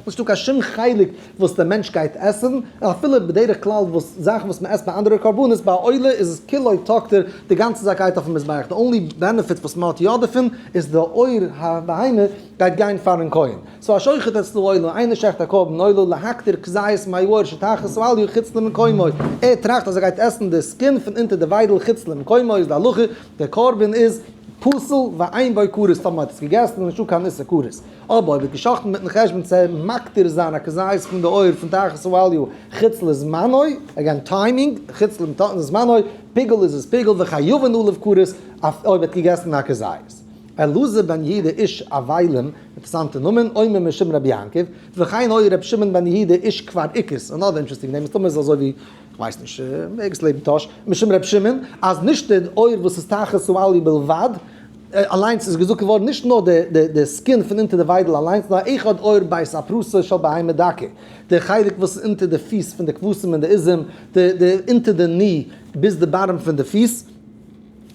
A: נישטא קיין שום חלק וואס דער מענטש גייט עסן, אפילו בדרך כלל וואס זאכן וואס מען עסט ביי אנדערע קרבנות, ביי א עולה איז עס כולו תקטר, די גאנצע זאך גייט אויפן מזבח, די only benefit וואס מען האט יא דערפון איז די עור הבהמה גייט גיין פארן כהן. so השוחט את העולה, איינער שעכט א קרבן עולה, להקטיר כזית מהעור שתחת האליה חוץ למקומו, ער טראכט אז ער גייט עסן די skin פון אונטער די וויידל חוץ למקומו איז די הלכה, דער קרבן איז פסול ואין בו כרת, טאמער מען האט עס געגעסן איז נישטא קיין איסור כרת, אבער אויב האט געשאכטן מיטן חשבון צו מקטיר זיין א כזית פון די עור פון תחת האליה חוץ לזמנו, again timing, חוץ לזמנו, פיגול איז עס פיגול וחייבין עליו כרת אויב ער האט געגעסן א כזית. אלעזר בן יהודה איש אבלים, אינטערעסאנטע נאמען, אומר משום רבי יעקב, וכן היה רבי שמעון בן יהודה איש כפר עיקוס, another interesting name, מסתמא איז אזוי ווי, כ'ווייס נישט, ערגעץ לעבן טאהש, משום רבי שמעון, אז נישט די עור וואס איז תחת העליה בלבד, אליינס איז געזאגט געווארן נישט נאר די skin פון אונטער די וויידל אליינס, נאר אחד עור בית הפרסה של בהמה דקה, די חלק וואס איז אונטער די פיס פון די כבשים און די עזים, די אונטער די knie ביז די bottom פון די פיס.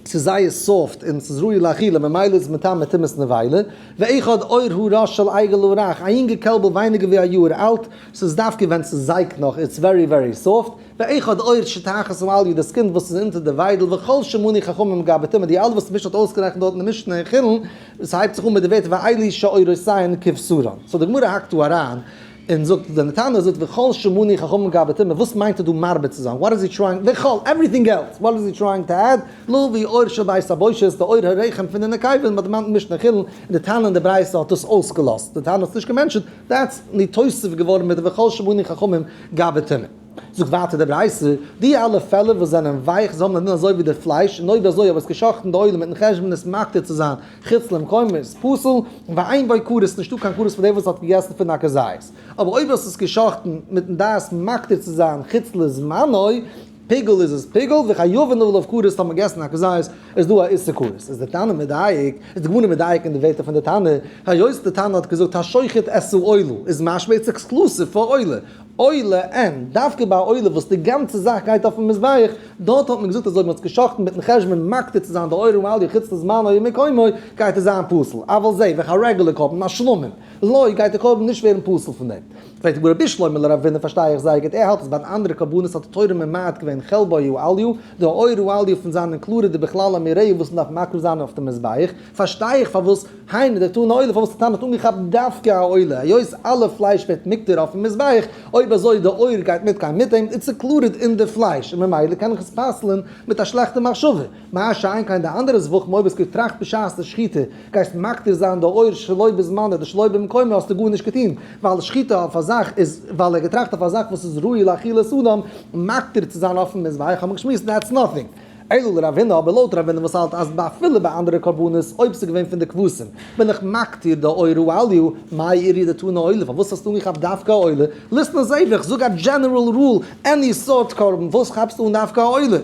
A: ס'איז זייער soft און ס'איז ראוי לאכילה ממילא איז מטמא טומאת נבילה, ואחד עור הראש של עגל הרך, א יונגע קעלבל ווייניגער ווי א יאהר אלט, ס'איז דווקא ווען ס'זייגט נאך, it's very very soft, ואחד עור שתחת העליה, דאס קינד וואס איז אונטער די וויידל, וכל שמנו חכמים גבי טומאה, די אלע וואס די משנה האט אויסגערעכנט דארט אין די משנה אין חולין, ס'הייבט זיך אן מיט די ווערטער ואלו שעורותיהן כבשרן. so די גמרא האקט דא אריין און זאגט, די תנא זאגט וכל שמנו חכמים גבי טומאה, וואס מיינט ער דא מרבה צו זיין? what is he trying, וכל, everything else, what is he trying to add? להביא עור של בית הבושת, די עור הרחם פון די נקבה, און מ'האט דערמאנט אין משנה חולין, און די תנא אין די ברייתא האט דאס אויסגעלאזט, די תנא האט עס נישט גע mention ט, that's ניתוסף געווארן מיט די וכל שמנו חכמים גבי טומאה. זאגט ווייטער די ברייתא, די אלע פעלער וואס זענען ווייך זיי האבן א דין אזוי ווי די פלייש, און אויב אזוי האב עס געשחט'ן די עולה מיטן חשבון עס מקטיר צו זיין חוץ למקומו איז פסול, ואין בו כרת, נישטא קיין כרת פאר דער וואס האט געגעסן פון א כזית. אבער אויב האסט עס געשחט'ן מיטן דעת מקטיר צו זיין חוץ לזמנו, פיגול איז עס פיגול, וחייבין עליו כרת האט מען געגעסן א כזית, איז דא א איסור כרת. איז די תנא מדייק, איז די גמרא מדייק אין די ווערטער פון די תנא, היות די תנא האט געזאגט השוחט את העולה, איז משמע it's exclusive פאר עולה, עולה אין, דווקא ביי א עולה וואס די גאנצע זאך גייט אויפן מזבח, דארט האט מען געזאגט אז אויב מען האט עס גע'שחט'ן מיטן חשבון מקטיר צו זיין די עור העליה חוץ לזמנו ומקומו, גייט עס זיין פסול, אבל זבח, א רעגולער קרבן, א שלמים, לא, גייט די קרבן נישט ווערן פסול פון דעם. פרעגט די גמרא בשלמא לרב הונא פארשטיי איך זייער גוט, ער האלט אז ביי די אנדערע קרבנות האט די תורה ממעט געווען חלבו העליה, די עור העליה פון זיינען קלארער די בכלל המרעה וואס מען דארף מקריב זיין אויף די מזבח, פארשטיי איך פארוואס היינו דתנא עולה פארוואס די תנא האט אנגעכאפט דווקא א עולה, היות אלע פלייש ווערט מוקטר אויפן מזבח, אויב אזוי די עור גייט מיטגיין מיט דעם, it's included אין די פלייש, און ממילא קען איך עס פסל'ן מיט א שלעכטע מחשבה. מה שאין כן די אנדערע זבחים אויב האסט געטראכט בשעת די שחיטה גייסט מקטיר זיין די עור שלא בזמנו אדער שלא במקומו האסטו גארנישט געטון, ווייל שחיטה אויף א זאך איז ווייל ער געטראכט אויף א זאך וואס איז ראוי לאכילת אדם, מקטיר צו זיין אויפן מזבח האט מען געשמועסט that's nothing. אלא לרב הונא, אבער לויט רב הונא וואס האלט אז אפילו ביי אנדערע קרבנות אויב ס'איז געווען פון די כבשים בין איך מקטיר די עור העליה, מאי איריא דתנא עולה, פארוואס האסטו אנגעכאפט דווקא א עולה? ליתני זבח, זאג א general rule, any sort קרבן, וואס כאפסטו אן דווקא א עולה?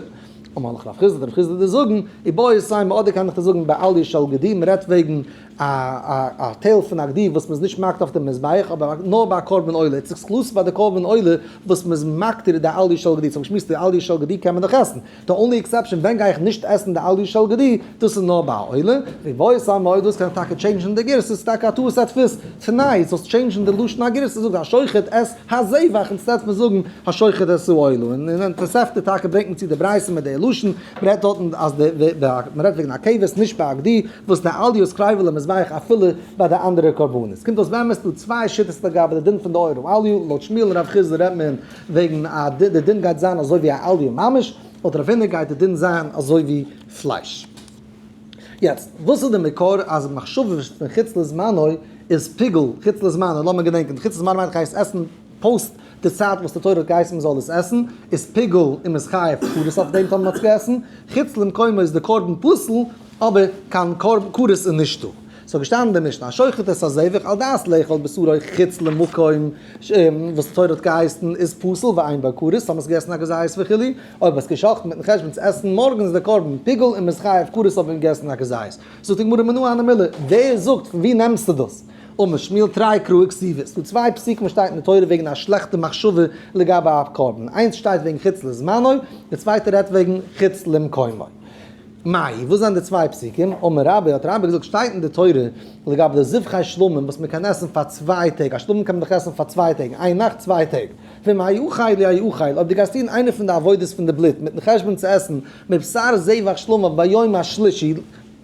A: אמר לך רב חסדא, רב חסדא דיר זאגן, איבעית אימא אדער קען איך דיר זאגן בעליה של גדי, מ'רעדט וועגן א א טייל פון א גדי וואס מ'איז נישט מקטיר אויף די מזבח אבער נאר ביי א קרבן עולה, it's exclusive ביי די קרבן עולה וואס מ'איז מקטיר די עליה של גדי, סאו געשמועסט די עליה של גדי קען מען דאך עסן, די only exception ווען גיי איך נישט עסן די עליה של גדי, דאס איז נאר ביי א עולה, ואיבעית אימא אויב דאס קען איך טאקע change ן די גירסא, ס'איז טאקע א טעות הדפוס, תנאי, זאלסט change ן די לשון הגירסא, זאג השוחט את הזבח instead פון זאגן השוחט את העולה, און אין תוספתא טאקע ברענגט מען צו די ברייתא מיט די לשון, מ'רעדט דארטן אז די מ'רעדט וועגן א כבש נישט ביי א גדי, וואס די עליה איז קרובה למזבח אפילו ביי די אנדערע קרבנות. קומט אויס באמת דא צוויי שיטות לגבי די דין פון די עור העליה, לויט שמואל און רב חסדא רעדט מען וועגן א די דין גייט זיין אזוי ווי א עליה ממש, לויט רב הונא גייט די דין זיין אזוי ווי פלייש. יעצט, וואס איז די מקור אז מחשבה פון חוץ לזמנו איז פיגול חוץ לזמנו, לאמיר געדענקען, חוץ לזמנו מיינט איך הייס עסן post די צייט וואס די תורה האט געהייסן מ'זאל עס עסן, איז פיגול און מ'איז חייב כרת אויף דעם טאמער מ'האט עס געעסן, חוץ למקומו איז די קרבן פסול, אבער קיין קרבן כרת איז נישטא. ס'האט געשטאנען אין די משנה, השוחט את הזבח על דעת לאכול בשרו חוץ למקום וואס די תורה האט געהייסן איז פסול ואין בו כרת, טאמער האסט געגעסן א כזית וכו', אויב האסט גע'שחט'ן מיטן חשבון צו עסן מארגן איז דער קרבן פיגול און מ'איז חייב כרת אויב מ'האט געגעסן א כזית. זאגט די גמרא מנא הני מילי, ווער זאגט פון ווי נעמסטו דאס? אמר שמואל תרי קראי כתיבי, ס'דא צוויי פסוקים וואס שטייט אין די תורה וועגן א שלעכטע מחשבה לגבי א קרבן, איינס שטייט וועגן חוץ לזמנו, די צווייטע רעדט וועגן חוץ למקומו. מאי, וואס זענען די צוויי פסוקים? אמר רבה, האט רבה געזאגט, שטייט אין די תורה לגבי די זבחי שלמים וואס מען קען עסן פאר צוויי טעג, א שלמים קען מען דאך עסן פאר צוויי טעג, איין נאכט צוויי טעג, ואם האכל יאכל, אויב דו גייסט טון איינע פון די עבודות פון די בלוט מיטן חשבון צו עסן מבשר זבח שלמיו ביום השלישי,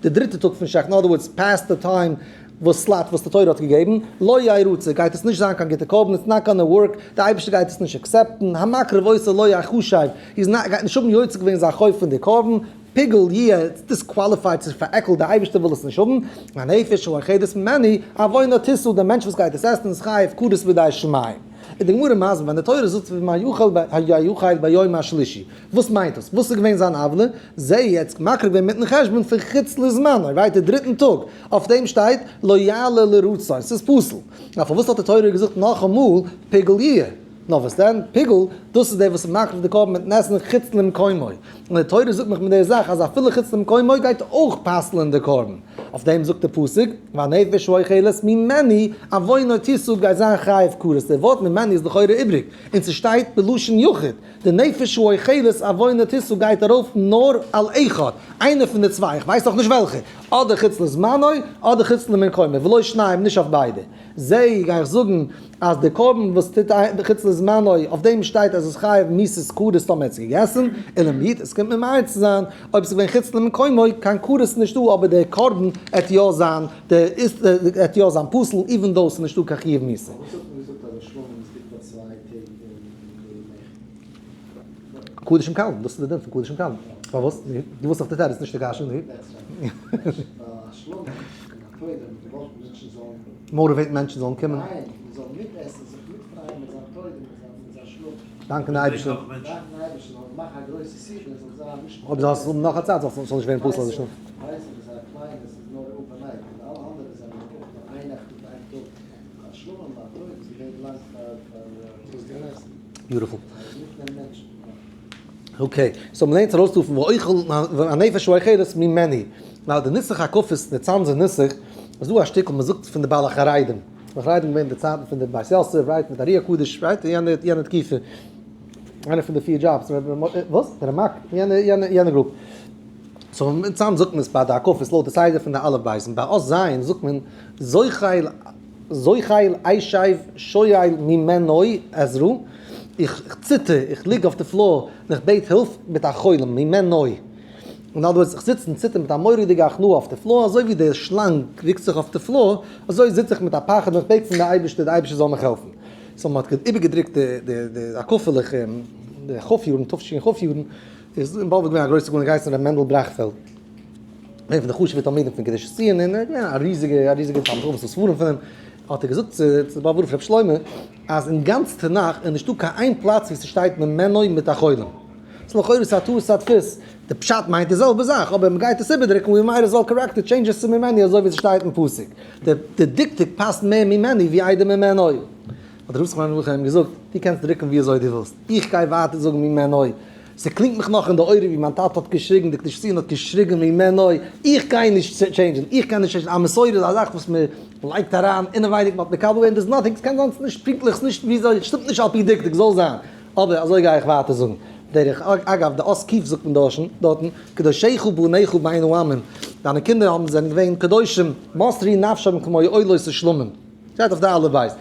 A: די דריטע טאג פון שעכטן, in other words past די time וואס slot וואס די תורה האט געגעבן, לא ירצה, גייט עס נישט זיין קיין גוטע קרבן, it's not gonna work, די אייבערשטער גייט עס נישט accept ן, המקריב אותו לא יחשב, איז גייט נישט האבן יוצא געווען זיין חוב פון די קרבן, פיגול יהיה, it's disqualified, ס'איז פארעקלט, די אייבערשטער וויל עס נישט האבן, והנפש האוכלת ממנו, עוונה תשא, דער מענטש וואס גייט עס עסן איז חייב כרת בידי שמים. איז די גמרא מסביר ווען די תורה זאגט ומה יאכל יאכל ביום השלישי, וואס מיינט דאס? וואס איז געווען זיין עוולה? זע יעצט מקריב געווען מיטן חשבון פון חוץ לזמנו, right, די דריטן טאג, אויף דעם שטייט לא יעלה לרצון, ס'איז פסול. נאר פארוואס האט די תורה געזאגט נאכאמאל פיגול יהיה? נאר וואס דען? פיגול, דאס איז דער וואס איז מקריב די קרבן מיטן עסן חוץ למקומו. און די תורה זאגט מיך מיט דער זאך אז אפילו חוץ למקומו גייט אויך פסל'ען די קרבן. אויף דעם זאגט דער פסוק, והנפש האוכלת ממנו עוונו תשא גייט זיין חייב כרת. דער ווארט ממנו איז לכאורה איבריג, און ס'שטייט בלשון יחיד. די נפש האוכלת עוונו תשא גייט ארויף נאר על אחד, איינער פון די צוויי, איך ווייס נאך נישט וועלכע, אדער חוץ לזמנו אדער חוץ למקומו, ולא שניהם, נישט אויף ביידע. זע, גיי איך זאגן אז די קרבן וואס טוט חוץ לזמנו, אויף דעם שטייט אז עס איז חייב מיתת כרת טאמער האט עס געגעסן, ולמעוטי, עס קומט ממעט צו זיין, אויב עס איז געווען חוץ למקומו, קיין כרת נישטא אבער דער קרבן עט יא זיין, דער איז עט יא זיין פסול, even though עס איז נישטא קיין חיוב מיתה.
B: פארוואס האט מען געזאגט אז א שלמים איז גוט פאר צוויי טעג אין די נעכט?
A: קדשים קלים, דאס איז די דין פון קדשים קלים. פארוואס? דו ווילסט דאך די תירוץ נישט די קשיא, נו. motivate ן מענטשן זאלן קומען. דאנקען די אייבערשטער. אויב זאלסט האבן נאך א צייט זאלסט נישט ווערן פסול אזוי שנעל. Beautiful. Okay, so מ'לערנט ארויס דא פון ואוכל הנפש האוכלת ממנו. Now די נוסח הקפות, די צאנזער נוסח, איז דא א שטיקל מ'זאגט פון די בעל החרדים. בעל החרדים געווען די צייטן פון די בית יוסף, right, מיט ארי הקדוש, right, יענע יענע תקופה. איינע פון די פיר דזשאבס, וואס? די רמק? יענע יענע יענע group. So אין צאנז זאגט מען עס ביי די הקפות לויט די סדר פון די אלף בית. און ביי אות ז' זאגט מען זוחל זוחל אשב שואל ממנו עזרה, איך ציטער, איך ליג אויף די floor און איך בעט הילף מיט א חולם, ממנו. אין other words, איך זיץ און ציטער מיט א מורא'דיגע הכנעה אויף די floor, אזוי ווי דער שלאנג רוקט זיך אויף די floor, אזוי זיץ איך מיט א פחד און איך בעט פון די אייבערשטער די אייבערשטער זאל מיך העלפן. So מען האט איבערגעדרוקט די הקפה'לעך אין די כ' יארן, תש"כ יארן, איז אין באבוב געווען א גרויסע גאון געהייסן ר' מענדל בראכפעלד, איינער פון די חשוב'ע תלמידים פון קדושת ציון, און ער איז געווען א ריזיגע א ריזיגע תלמיד חכם, ס'דא ספרים פון אים, האט ער געזאגט צו באבובער רב ר' שלמה, אז אין גאנץ תנך איז נישטא קיין איין פלאץ וואו ס'שטייט ממנו מיט א חולם. ס'איז לכאורה ס'א טעות הדפוס, די פשט מיינט די זעלבע זאך, אבער מ'גייט עס איבערדרוקן we might as well correct it, change עס צו ממני אזוי ווי ס'שטייט אין פסוק. די דקדוק פאסט מער ממני ווי איידער ממנו. האט דער רב זכרונו לברכה אים געזאגט, דו קענסט דרוקן ווי אזוי דו ווילסט, איך גיי ווייטער זאגן ממנו. ס'קלינגט מיך נאך אין די אויערן ווי מיין טאטע האט געשריגן, די קדושת ציון האט געשריגן ממנו, איך גיי נישט change ן, איך קען נישט change ן, א מסורה איז א זאך וואס מען לייגט אריין אינעווייניג, מען האט מקבל געווען, there's nothing, ס'קען זיין ס'נישט פונקטליך, ס'נישט וויאזוי, ס'שטימט נישט על פי דקדוק, זאל זיין, אבער אזוי גיי איך ווייטער זאגן. דרך אגב, די אות ק' זאגט מען דארטן, קדושיך בניך בין העמים, דיינע קינדער האבן זענען געווען קדושים, מסרו נפשם כמו עולות ושלמים. שטייט אויף די אלף בית.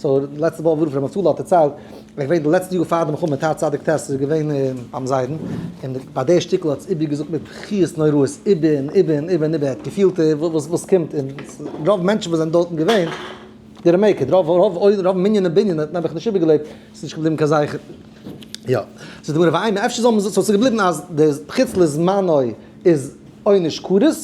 A: So לעצטע וואך ר' נפתלי האט דערציילט, ער איז געווען די לעצטע יאר פאר די מלחמה תצ"ט איז ער געווען ביים זיידן, און ביי די שטיקל האט עס איבערגעזאגט מיט בכיות נוראות איבער און איבער און איבער און איבער, ער האט געפילט וואס וואס קומט, און רוב מענטשן וואס זענען דארטן געווען, didn't make it, רוב רוב רוב מנין און בנין האט נעבעך נישט איבערגעלעבט, ס'איז נישט געבליבן קיין זכר. יא. ס'איז די גמרא ואימא, אפשר זאל מען זאגן, so ס'איז געבליבן אז די חוץ לזמנו איז עונש כרת,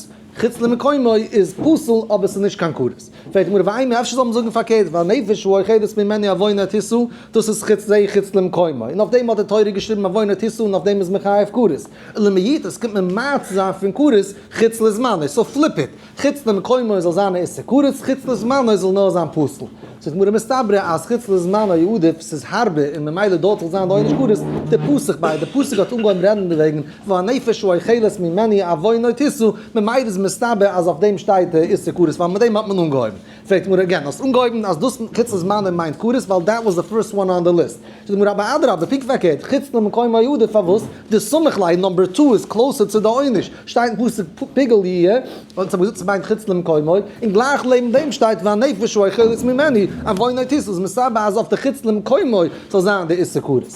A: חוץ למקומו איז פסול אבער ס'איז נישט קיין כרת. פרעגט די גמרא ואימא אפשר זאל מען זאגן פארקערט והנפש האוכלת ממנו עוונו תשא, דאס איז חוץ זה חוץ למקומו, און אויף דעם האט די תורה געשריבן עוונו תשא און אויף דעם איז מען חייב כרת. ולמעוטי, עס קומט ממעט צו זיין פון כרת חוץ לזמנו, so flip it, חוץ למקומו זאל זיין א איסור כרת, חוץ לזמנו זאל נאר זיין פסול. זאגט די גמרא מסתברא אז חוץ לזמנו עדיף, ס'איז הארבער און ממילא דארט זאל זיין די עונש כרת, דפתח ביה, די פסוק האט אנגעהויבן רעדן דערוועגן, והנפש האוכלת ממנו עוונו תשא, ממילא איז מסתבר אז אויף דעם שטייט די איסור כרת ווייל מיט דעם האט מען אנגעהויבן. פרעגט די גמרא again, האסט אנגעהויבן אז דאס חוץ לזמנו מיינט כרת ווייל that was the first one on the list. זאגט די גמרא אבער אדרבה פונקט פארקערט, חוץ למקומו עדיף פארוואס? דסמיך ליה number two איז closer צו די עונש, שטייט אין פסוק פיגול יהיה, און ס'האט געזאגט ס'מיינט חוץ למקומו, און גלייך לעבן דעם שטייט והנפש האוכלת ממנו עוונו תשא, איז מסתבר אז אויף די חוץ למקומו זאל זיין די איסור כרת.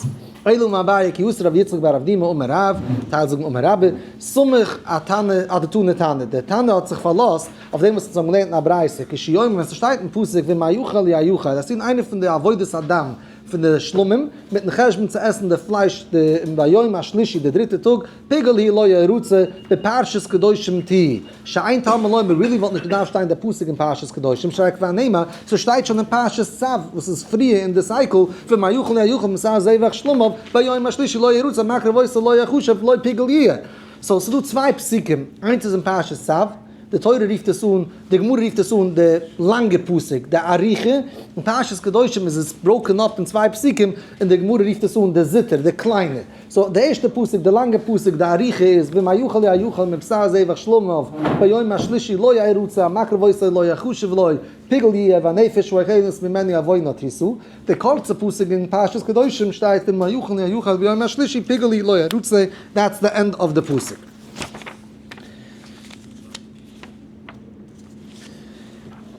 A: אלא אמר אביי כי אתא רב יצחק בר אבדימי אמר רב, טייל זאגן אמר רבה, סמך אתנא אדתני תנא, דער תנא האט זיך פארלאזט אויף דעם וואס אונז האבן געלערנט אין א ברייתא, כשהוא אומר ווען ס'שטייט אין פסוק ומה יאכל יאכל, דאס איז איינע פון די עבודת הדם. פון די שלמים, מיטן חשבון צו עסן די פלייש די ביום השלישי די דריטע טאג, פיגול הוא לא ירצה, בפרשת קדושים תהי', שאין תלמוד לומר, really וואלט נישט געדארפט שטיין די פסוק אין פרשת קדושים, שהרי כבר נאמר, ס'שטייט שוין אין פרשת צו וואס איז פריער אין די cycle, פון מה יאכל יאכל מבשר זבח שלמיו, ביום השלישי לא ירצה המקריב אותו לא יחשב לו פיגול יהיה. so ס'איז דא צוויי פסוקים, איינס איז אין פרשת צו, די תורה רופט עס אן, די גמרא רופט עס אן די לאנגע פסוק, די אריכה, אין פרשת קדושים איז עס broken up אין צוויי פסוקים, און די גמרא רופט עס אן די זוטר, די קליינע. so די ערשטע פסוק, די לאנגע פסוק, די אריכה איז, ומה יאכל יאכל מבשר זבח שלמיו, ביום השלישי לא ירצה, המקריב אותו לא יחשב לו, פיגול יהיה והנפש האוכלת ממנו עוונה תשא. די קורצע פסוק אין פרשת קדושים שטייט ומה יאכל יאכל ביום השלישי פיגול הוא לא ירצה, that's the end of the פסוק.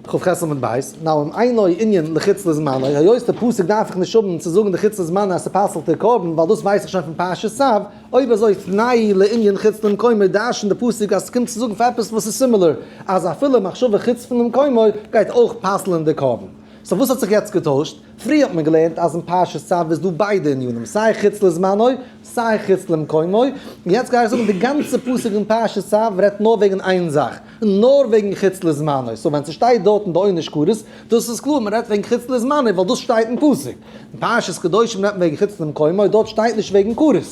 A: כ"ח עמוד ב', now אם אינו ענין לחוץ לזמנו, היות די פסוק דארף איך נישט האבן צו זאגן די חוץ לזמנו אז ס'פסל'ט די קרבן, ווייל דאס ווייס איך שוין פון פרשת צו, אויב אזוי תנהו לענין חוץ למקומו דרש'נט די פסוק אז ס'קומט צו זאגן פאר עפעס וואס איז similar, אז אפילו מחשבה חוץ פונעם מקומו גייט אויך פסל'ן די קרבן. so וואס האט זיך יעצט געטוישט? פריער האט מען געלערנט אז אין פרשת צו איז דא ביידע ענינים, סיי חוץ לזמנו, סיי חוץ למקומו, און יעצט גיי איך זאגן די גאנצע פסוק אין פרשת צו רעדט נאר וועגן איין זאך, נאר וועגן חוץ לזמנו, so ווען ס'שטייט דארטן די עונש כרת, דאס איז קלאר מ'רעדט וועגן חוץ לזמנו ווייל דאס שטייט אין פסוק. אין פרשת קדושים רעדט מען וועגן חוץ למקומו, דארט שטייט נישט וועגן כרת.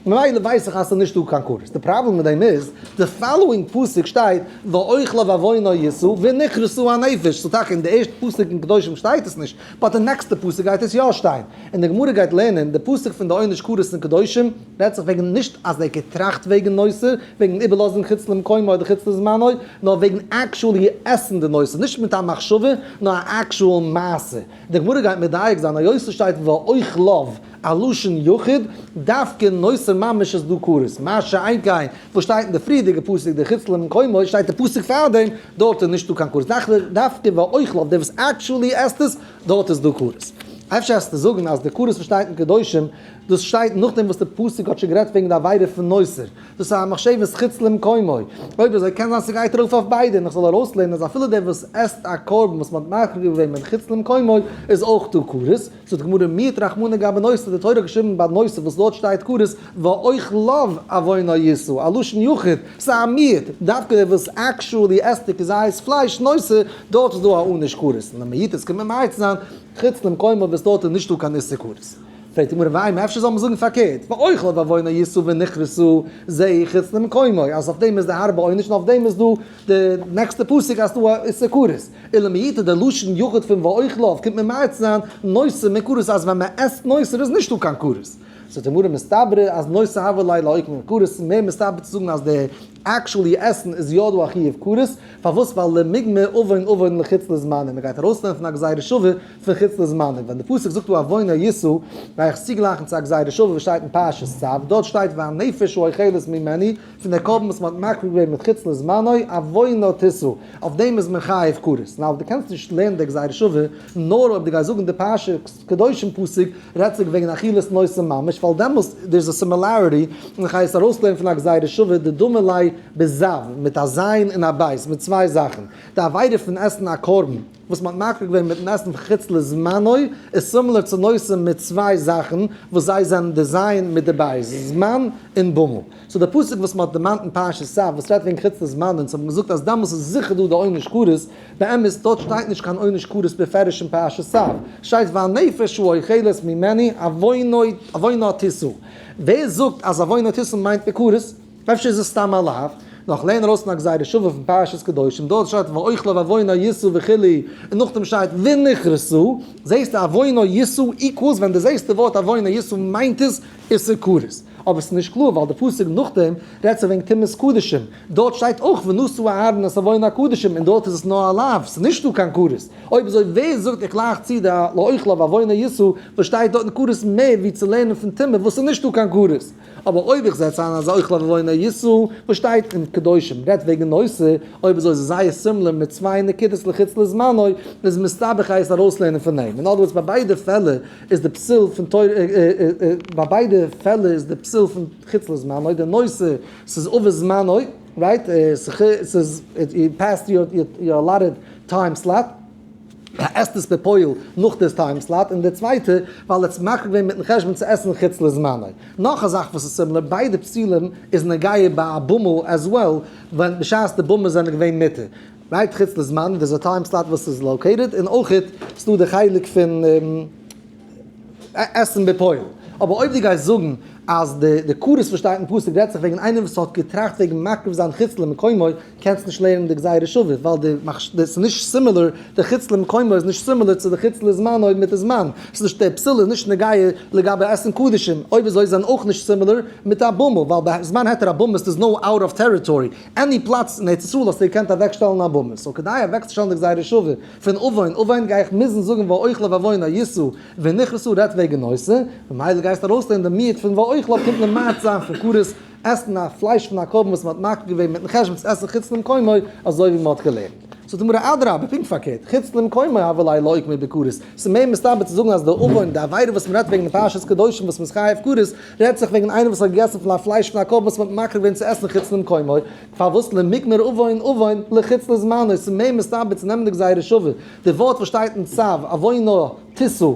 A: ממילא ווייס איך אז ס'איז נישט דא קיין כרת. די פראבלעם מיט דעם איז, די following פסוק שטייט ואוכליו עוונה ישאו ונכרתה הנפש, so טאקע אין די ערשטע פסוק אין קדושים שטייט עס נישט, but די נעקסטע פסוק גייט עס יא שטיין. און די גמרא גייט לערנען, די פסוק פון די עונש כרת אין קדושים רעדט זיך וועגן נישט אז ער געטראכט וועגן נותר, וועגן איבערלאזן חוץ למקומו אדער חוץ לזמנו, נאר וועגן actually עסן די נותר, נישט מיט א מחשבה, נאר א actual מעשה. די גמרא גייט מדייק זיין, היות ס'שטייט ואוכליו, א לשון יחיד, דווקא נותר ממש איז דא כרת, מה שאין כן וואס שטייט אין די פריערדיגע פסוק די חוץ למקומו שטייט די פסוק פארדעם, דארט איז נישטא קיין כרת, דווקא ואוכליו דער וואס actually עסט עס, דארט איז דא כרת. אפשר וועסטו זאגן אז די כרת וואס שטייט אין קדושים, דאס שטייט נאכדעם וואס די פסוק האט שוין גערעדט וועגן די עבירה פון נותר, דאס איז א מחשבת חוץ למקומו. אויב אזוי קען זיין ס'גייט ארויף אויף ביידע און איך זאל ארויסלערנען אז אפילו דער וואס עסט א קרבן וואס מ'האט מקריב געווען מן חוץ למקומו איז אויך דא כרת. זאגט די גמרא מיעט רחמנא גבי נותר, די תורה האט געשריבן ביי נותר וואס דארט שטייט כרת ואוכליו עוונה ישאו, א לשון יחיד, ס'איז א מיעוט, דווקא דער וואס actually עסט די כזית פלייש נותר, דארט איז דא א עונש כרת, און די מיעוט עס קומט ממעט צו זיין חוץ למקומו וואס דארט איז נישטא קיין איסור כרת. פרעגט די גמרא ואימא אפשר זאל מען זאגן פארקערט, ואוכליו עוונה ישאו ונכרתה זהו חוץ למקומו, אז אויף דעם איז די הארבע עונש און אויף דעם איז דא די נעקסטע פסוק אז ס'דא א איסור כרת. ולמעוטי די לשון יחיד פון ואוכליו קומט ממעט צו זיין נותר מכרת אז ווען מען עסט נותר איז נישטא קיין כרת. זאגט די גמרא מסתברא אז נותר הוה ליה לאוקמי כרת, מער מסתבר צו זאגן אז די actually עסן איז יא דא א חיוב כרת, פארוואס ווייל למיגמר עוון עוון לחוץ לזמנו, מען גייט ארויסנעמען פון א גזירה שווה פון חוץ לזמנו, ווען די פסוק זאגט דא עוונה ישאו, גיי איך צוגלייכן צו א גזירה שווה וואס שטייט אין פרשת צו, דארט שטייט והנפש האוכלת ממנו, פון דער קרבן וואס מען האט מקריב געווען מיט חוץ לזמנו, עוונה תשא, אויף דעם איז מען חייב כרת. now דו קענסט נישט לערנען די גזירה שווה, נאר אויב דו גייסט זאגן די פרשת קדושים פסוק רעדט זיך וועגן אכילת נותר ממש, ווייל דעמאלס there is a similarity, און איך גיי עס ארויסלערנען פון א גזירה שווה, דדומה ליה בזב, מיט א זיין און א בית, מיט צוויי זאכן. די עבירה פון עסן א קרבן וואס מען האט מקריב געווען מיטן עסן חוץ לזמנו איז similar צו נותר מיט צוויי זאכן וואס זיי זענען די זיין מיט די בית, זמן און במה. so די פסוק וואס מען האט דערמאנט אין פרשת צו וואס רעדט וועגן חוץ לזמנו אונז האבן געזאגט אז דעמאלס איז זיכער דא די עונש כרת, באמת דארט שטייט נישט קיין עונש כרת בפירוש אין פרשת צו, שטייט והנפש האוכלת ממנו עוונה תשא. ווער זאגט אז עוונה תשא מיינט בכרת? אפשר איז עס סתם א לאו? נאך לערן ארויס פון א גזירה שווה פון פרשת קדושים, דארט שטייט ואוכליו עוונה ישאו וכו', און נאכדעם שטייט ונכרתה, זעסטו עוונה ישאו equals ווען דו זעסט די ווארט עוונה ישאו מיינט עס איסור כרת. אבער ס'איז נישט קלאר ווייל די פסוק נאכדעם רעדט זיך וועגן טומאת קדשים, דארט שטייט אויך ונשא אהרן את עוון הקדשים און דארט איז עס נאר א לאו, ס'איז נישטא קיין כרת. אויב אזוי ווער זאגט איך גלייך צו די לאוכליו עוונה ישאו וואס שטייט דארט אין כרת מער ווי צו לערנען פון טומאה וואס איז נישטא קיין כרת? אבער אויב איך זעץ איין אז אוכליו עוונה ישאו וואס שטייט אין קדושים רעדט וועגן נותר, אויב אזוי איז עס זייער similar מיט צוויי נקודות לחוץ לזמנו, איז מסתבר איך עס ארויסלערנען פון דעם. אין other words ביי ביידע פעלער איז די פסול פון תורה, ביי ביידע פעלער איז די פסול פון חוץ לזמנו, די נותר ס'איז עובר זמנו, right? ס'איז, it passed your allotted time slot. ער עסט עס בפועל נאך די time slot, און די צווייטע ווייל ער האט עס מקריב געווען מיטן חשבון צו עסן חוץ לזמנו. נאך א זאך וואס איז similar, ביידע פסולים איז נוגע ביי א במה as well, ווען בשעת די במות זענען געווען מותר. right חוץ לזמנו, דאס איז א time slot וואס איז located, און אויך איז דא די חלק פון עסן בפועל. אבער אויב דו גייסט זאגן אז די כרת וואס שטייט אין פסוק רעדט זיך וועגן איינער וואס האט געטראכט וועגן מקריב זיין חוץ למקומו, קענסט נישט לערנען די גזירה שווה, ווייל די מחש די ס'איז נישט similar, די חוץ למקומו איז נישט similar צו די חוץ לזמנו מיט די זמן, ס'איז נישט די פסול איז נישט נוגע לגבי עסן קדשים, אויב אזוי זענען אויך נישט similar מיט א במה, ווייל ביי זמן היתר הבמות איז no out of territory, any פלאץ אין ארץ ישראל האסטו געקענט אוועקשטעלן א במה, so כדי אוועקצושטעלן די גזירה שווה פון עוון עוון גיי איך מוזן זאגן ואוכליו עוונו ישא ונכרתו רעדט וועגן נושא, ממילא גייסטו ארויסלערנען די מיעוט פון ואוכליו קומט למעט זיין פון כרת עסן א פלייש פון א קרבן וואס מען האט מקריב געווען מיטן חשבון צו עסן חוץ למקומו, אזוי ווי מען האט געלערנט. זאגט די גמרא אדרבה, פונקט פארקערט, חוץ למקומו הוה ליה לאוקמיה בכרת, ס'איז מער מסתבר צו זאגן אז די עוון, די עבירה וואס מען רעדט וועגן אין פרשת קדושים וואס מ'איז חייב כרת, רעדט זיך וועגן איינער וואס האט געגעסן פון א פלייש פון א קרבן וואס מען האט מקריב געווען צו עסן חוץ למקומו, פארוואס למיגמר עוון עוון לחוץ לזמנו, ס'איז מער מסתבר צו נעמען די גזירה שווה, די ווארט וואס שטייט אין צו, עוונו תשא,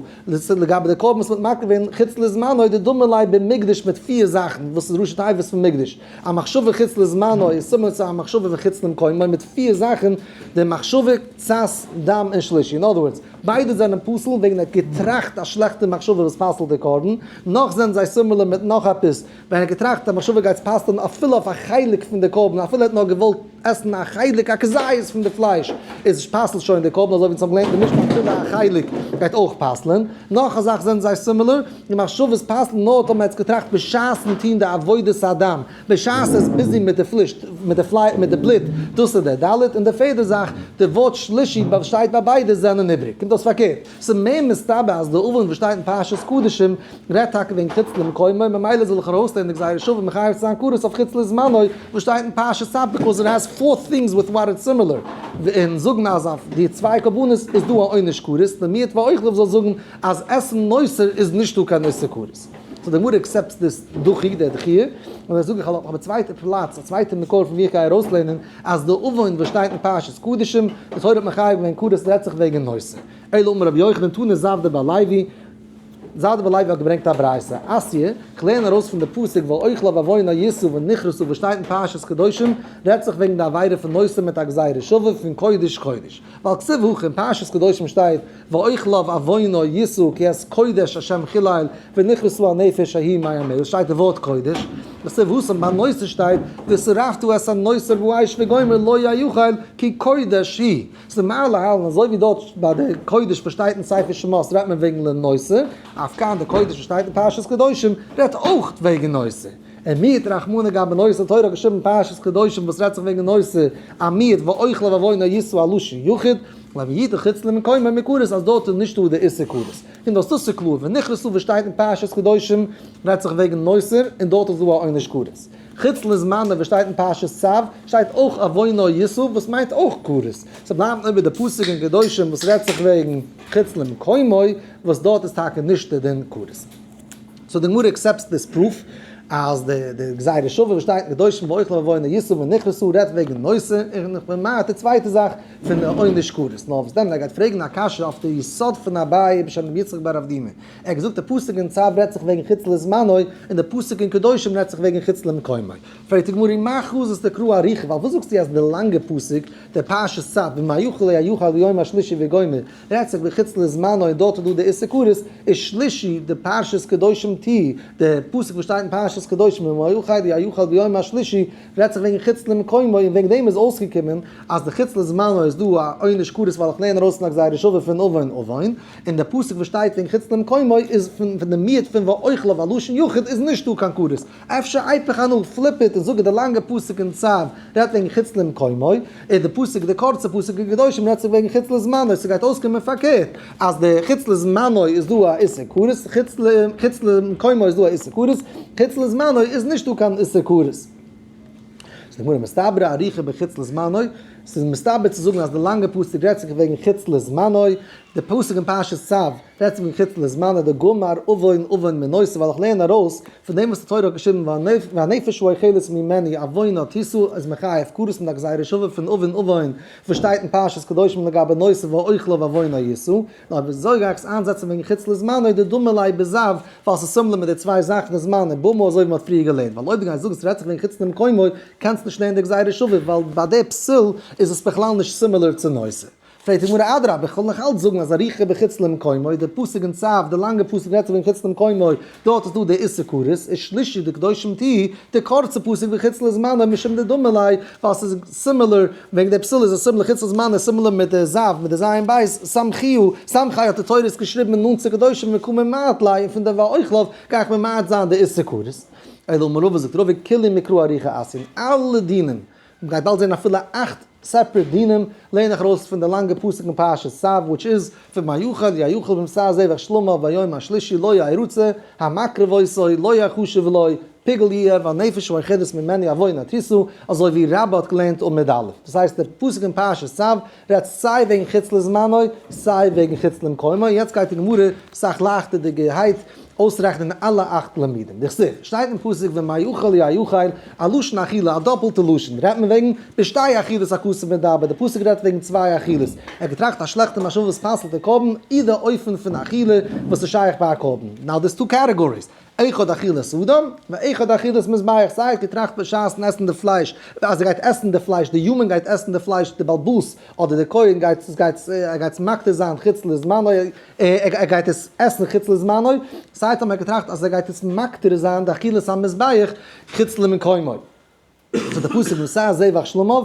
A: לגבי די קרבן וואס מ'האט מקריב געווען חוץ לזמנו, דדמי ליה במקדש מיט פיר זאכן וואס איז ראשי תיבות פון מקדש, א מחשבה חוץ לזמנו איז סימן צו א מחשבה פון חוץ למקומו מיט פיר זאכן, די מחשבה, קצת, דם און שלישי. אין other words, ביידע זענען פסול וועגן ער האט געטראכט א שלעכטע מחשבה וואס פסל'ט די קרבן, נאך זענען זיי similar מיט נאך עפעס, ווען ער האט געטראכט א מחשבה גייט פסל'ן אפילו אויף א חלק פון די קרבן, אפילו ער האט נאר געוואלט עסן א חלק א כזית פון די פלייש, איז פסל'ט שוין די קרבן, אזוי ווי אונז האבן געלערנט אין משנה אפילו א חלק גייט אויך פסל'ן. נאך א זאך זענען זיי similar, די מחשבות פסל'ן נאר טאמער ער האט געטראכט בשעת'ן טון די עבודת הדם, בשעת ער איז busy מיט די פליש, מיט די פליי, מיט די בלוט, דאס איז דער ד', און די פערדע זאך, די ווארט שלישי וואס שטייט ביי ביידע זענען איבריג. קומט אויס פארקערט, ס'איז מער מסתבר אז די עוון וואס שטייט אין פרשת קדשים רעדט טאקע וועגן חוץ למקומו, ממילא זאל איך ארויסלערנען די גזירה שווה מחייב צו זיין כרת אויף חוץ לזמנו וואס שטייט אין פרשת צו because it has four things with what it's similar, און זאגן אז אויף די צוויי קרבנות איז דא א עונש כרת, למעט ואוכליו זאל זאגן אז עסן נותר איז נישטא קיין איסור כרת. so די גמרא accepts this דוחי, דער דחיה, און ער זאגט איך האב א צווייטע פלאץ, א צווייטע מקור פון ווי איך גיי ארויסלערנען אז די עוון וואס שטייט אין פרשת קדשים, די תורה האט מחייב געווען כרת רעדט זיך וועגן נותר. אלא אמר רבי יוחנן תנא זבדא בר לוי, זבדא בר לוי האט געברענגט א ברייתא, אתיא, כ'לערן ארויס פון די פסוק ואוכליו עוונו ישא ונכרתו וואס שטייט אין פרשת קדושים, רעדט זיך וועגן די עבירה פון נותר מיט א גזירה שווה פון קודש קודש. ווייל כתיב הכא אין פרשת קדושים שטייט ואוכליו עוונו ישא כי את קודש השם חילל ונכרתו הנפש ההיא מעמל שטייט די ווארט קודש, וכתיב התם ביי נותר שטייט ושרפת את הנותר באש וגומר לא יאכל כי קודש הוא. ס'איז מה להלן אזוי ווי דארט ביי די קודש וואס שטייט אין ספר שמות רעדט מען וועגן לנותר, אף כאן די קודש וואס שטייט אין פרשת קדושים רעדט אויך וועגן נותר. און מיעוט רחמנא גבי נותר תורה האט געשריבן פרשת קדושים וואס רעדט זיך וועגן נותר א מיעוט ואוכליו עוונו ישא א לשון יחיד, למעוטי חוץ למקומו מכרת אז דארט איז נישטא די איסור כרת. און דאס איז קלאר ונכרתו וואס שטייט אין פרשת קדושים רעדט זיך וועגן נותר און דארט איז דא א עונש כרת. חוץ לזמנו וואס שטייט אין פרשת צו שטייט אויך עוונו ישא וואס מיינט אויך כרת. ס'בלייבט איבער די פסוק אין קדושים וואס רעדט זיך וועגן חוץ למקומו וואס דארט איז טאקע נישט די דין כרת. so די גמרא accepts this proof אז די די גזירה שווה וואס שטייט אין קדושים ואוכליו עוונו ישא ונכרתו רעדט וועגן נותר און איך בין ממעט די צווייטע זאך פון די עונש כרת. נאר וואס דען ער גייט פרעגן א קשיא אויף די יסוד פון אביי בשם רבי יצחק בר אבדימי. ער האט געזאגט די פסוק אין צו רעדט זיך וועגן חוץ לזמנו און די פסוק אין קדושים רעדט זיך וועגן חוץ למקומו. פרעגט די גמרא מאי חזית דקרא אריכא ווייל וואס זאגסטו אז די לאנגע פסוק די פרשת צו ומה יוכל יוכל ביום השלישי וגומר רעדט זיך בחוץ לזמנו און דארט איז דא די איסור כרת, איז שלישי די פרשת קדושים ת, די פסוק וואס שטייט אין פרשת קדושים ומה יוכל יוכל ביום השלישי רעדט זיך וועגן חוץ למקומו און וועגן דעם איז אויסגעקומען אז די חוץ לזמנו איז דא א עונש כרת ווייל איך לערן ארויס פון א גזירה שווה פון עוון עוון, און די פסוק וואס שטייט וועגן חוץ למקומו איז פון די מיעוט פון ואוכליו א לשון יחיד איז נישט דא קיין כרת. אפשר איפוך אנא, flip it און זאג די לאנגע פסוק אין צו רעדט וועגן חוץ למקומו, און די פסוק די קורצע פסוק אין קדושים רעדט זיך וועגן חוץ לזמנו, ס'גייט אויסקומען פארקערט אז די חוץ לזמנו איז דא א איסור כרת, חוץ למקומו איז דא א איסור כרת, חוץ לזמנו איז נישט דא קיין איסור כרת. זאגט די גמרא מסתברא אריכא בחוץ לזמנו. ס'איז מסתבר צו זאגן אז די לאנגע פסוק רעדט זיך וועגן חוץ לזמנו, די פסוק אין פרשת צו רעדט זיך וועגן חוץ לזמנו, דגמר עוון עוון מנותר, ווייל איך לערן ארויס פון דעם וואס די תורה האט געשריבן והנפש האוכלת ממנו עוונה תשא איז מחייב כרת מיט א גזירה שווה פון עוון עוון וואס שטייט אין פרשת קדושים לגבי נותר ואוכליו עוונה ישא. נאר וויאזוי גיי איך עס איינזעצן וועגן חוץ לזמנו דדמי ליה בזב, ווייל ס'איז similar מיט די צוויי זאכן די זמן און במה אזוי ווי מ'האט פריער געלערנט, ווייל אויב דו גייסט זאגן ס'רעדט זיך וועגן חוץ למקומו, קענסט נישט לערנען די גזירה שווה, ווייל ביי די פסול איז עס בכלל נישט similar צו נותר. פרעגט די גמרא אדרבה איך וועל נאך אלץ זאגן אז ארוכה בחוץ למקומו, די פסוק אין צו, די לאנגע פסוק רעדט זיך וועגן חוץ למקומו, דארט איז דא די איסור כרת, איז שלישי דקדושים תהי', די קורצע פסוק בחוץ לזמנו משום דדמי ליה, ווייל ס'איז similar, וועגן די פסול איז עס similar חוץ לזמנו איז similar מיט די זב מיט די ז' בית, סמכיו, סמכי האט די תורה עס געשריבן אין נאנט צו קדושים וקא ממעט ליה, און פון די ואוכליו גיי איך ממעט זיין די איסור כרת. אלא אמר רבא זאגט רבא כולהו מקרא אריכא אתיין, אלע דינים, מ'גייט באלד זען אפילו אכט separate דינים, לערן איך ארויס פון די לאנגע פסוק אין פרשת צו, which is, פון מה יוכל יאכל בבשר זבח שלמיו ביום השלישי לא ירצה, המקריב אותו לא יחשב לו, פיגול יהיה והנפש האוכלת ממנו עוונה תשא, אזוי ווי רבה האט געלערנט עמוד א'. דאס הייסט דער פסוק אין פרשת צו רעדט סיי וועגן חוץ לזמנו סיי וועגן חוץ למקומו, יעצט גייט די גמרא סאך לייכטערדיגערהייט אויסרעכענען אלע אכט לימודים. דכתיב, שטייט אין פסוק ומה יאכל יאכל, א לשון אכילה, א דאפלטע לשון, רעדט מען וועגן בשתי אכילות הכתוב מדבר, די פסוק רעדט וועגן צוויי אכילות, ער האט געטראכט א שלעכטע מחשבה וואס פסל'ט די קרבן, אי די אופן פון אכילה וואס איז שייך ביי א קרבן. Now there's two categories, אחד אכילת אדם, ואחד אכילת מזבח, סיי ער האט געטראכט בשעת'ן עסן די פלייש, אז ער גייט עסן די פלייש, די human גייט עסן די פלייש, די באלבאס אדער די כהן גייט עס גייט ער גייט עס מקטיר זיין חוץ לזמנו, ער גייט עס עסן חוץ לזמנו, סיי האט ער געטראכט אז ער גייט עס מקטיר זיין די אכילת המזבח חוץ למקומו. זאגט דער פסוק בשר זבח שלמיו,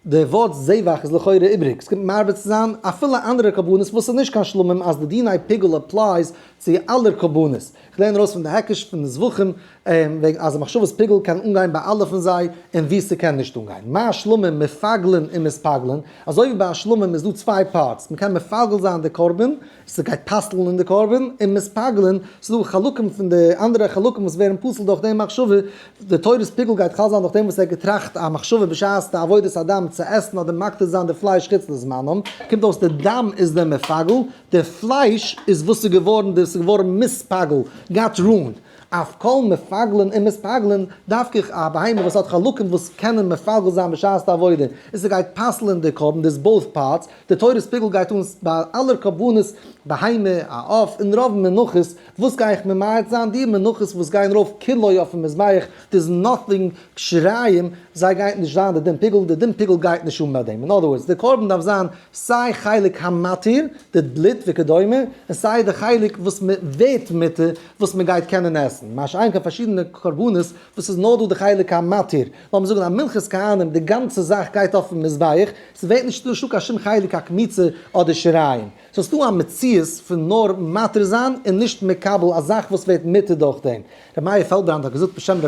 A: די ווארט זבח איז לכאורה איבריג, עס קומט מרבה צו זיין אפילו אנדערע קרבנות וואס איז נישט קיין שלמים אז די דיני פיגול applies צו אלע קרבנות, איך לערן ארויס פון די היקש פון די זבחים וועגן אז מחשבת פיגול קען אנגיין ביי אלע פון זיי און וואו ס'קען נישט אנגיין. מה שלמים מפגלין ומתפגלין, אזוי ווי ביי א שלמים איז דא צוויי parts, מ'קען מפגל זיין די קרבן, ס'גייט פסל'ן אין די קרבן, און מתפגלין, ס'איז דא חלקים פון די אנדערע חלקים וואס ווערן פסול דורך די מחשבה, די תורת פיגול גייט חל זיין דורך דעם וואס ער האט געטראכט א מחשבה בשעת די עבודת הדם צו עסן אדער מקטיר זיין די פלייש חוץ לזמנם, קומט אויס די דם איז די מפגל, די פלייש איז וואס איז געווארן די ס'איז געווארן מתפגל, got ruined. אף כל מפגלין ומתפגלין, דווקא א בהמה וואס האט חלקים וואס קענען מפגל זיין בשעת די עבודה, און ס'גייט פסל'ען די קרבן, דאס both parts, די תורת פיגול גייט אן ביי אלע קרבנות, בהמה, א עוף, און רוב מנחות, וואס גיי איך ממעט זיין? די מנחות וואס גייען ארויף כולו אויפן מזבח, there's nothing שיריים, זיי גייט נישט זיין די דין פיגול, די דין פיגול גייט נישט אן ביי דעם. אין other words, די קרבן דארף זיין סיי חלק המתיר, די בלוט וכדומה, און סיי די חלק וואס מען ווערט מותר, וואס מען גייט קענען עסן. מה שאין כן פארשידענע קרבנות וואס איז נאר דא די חלק המתיר. לאמיר זאגן א מנחת כהנים, די גאנצע זאך גייט אויפן מזבח, ס'ווערט נישט נישטא קיין שום חלק הקמיצה אדער שיריים. סאו ס'דא א מציאות פון נאר מתיר זיין און נישט מקבל א זאך וואס ווערט מותר דורך דעם. ר' מאיר פעלדבראנד האט געזאגט בשם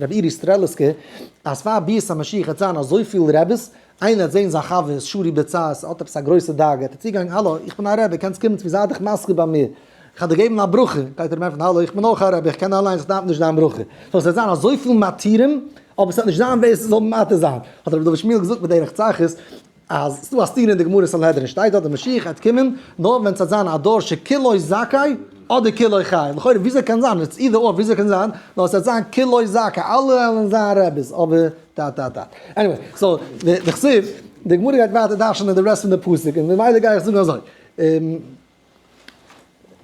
A: ר' אירי סטרעליסקער אז פאר ביאת המשיח וועט זיין אזויפיל רעביס, איינער וועט זען זיין חבר איז שרוי בצער, ס'האט עפעס א גרויסע דאגה, וועט ער צוגיין, האלא, איך בין א רבי, קענסט קומען צו מיר, זיי דיך מזכיר ביי מיר, איך האב דיר געגעבן א ברכה, גייט ער אים ענטפערן, האלא, איך בין אויך א רבי, איך קען אליינס, איך דארף נישט דיין ברכה. סאו ס'וועט זיין אזויפיל מתירים, אבער ס'וועט נישט זיין ווער ס'זאל מתיר זיין. האט רבי דוד שמואל געזאגט בדרך צחות, אז ס'דא א סתירה אין די גמרא סנהדרין, שטייט דארט די משיח וועט קומען נאר ווען ס'וועט זיין א דור שכולו זכאי אדער כולו חייב, לכאורה וויאזוי קען זיין, it's either or, וויאזוי קען זיין, נאר ס'וועט זיין כולו זכאי, אלע וועלן זיין רעביס, אבער דאט דאט דאט. Anyway, so דכתיב, די גמרא גייט ווייטער דרש'נען די rest פון די פסוק, און ממילא גיי איך זאגן אזוי.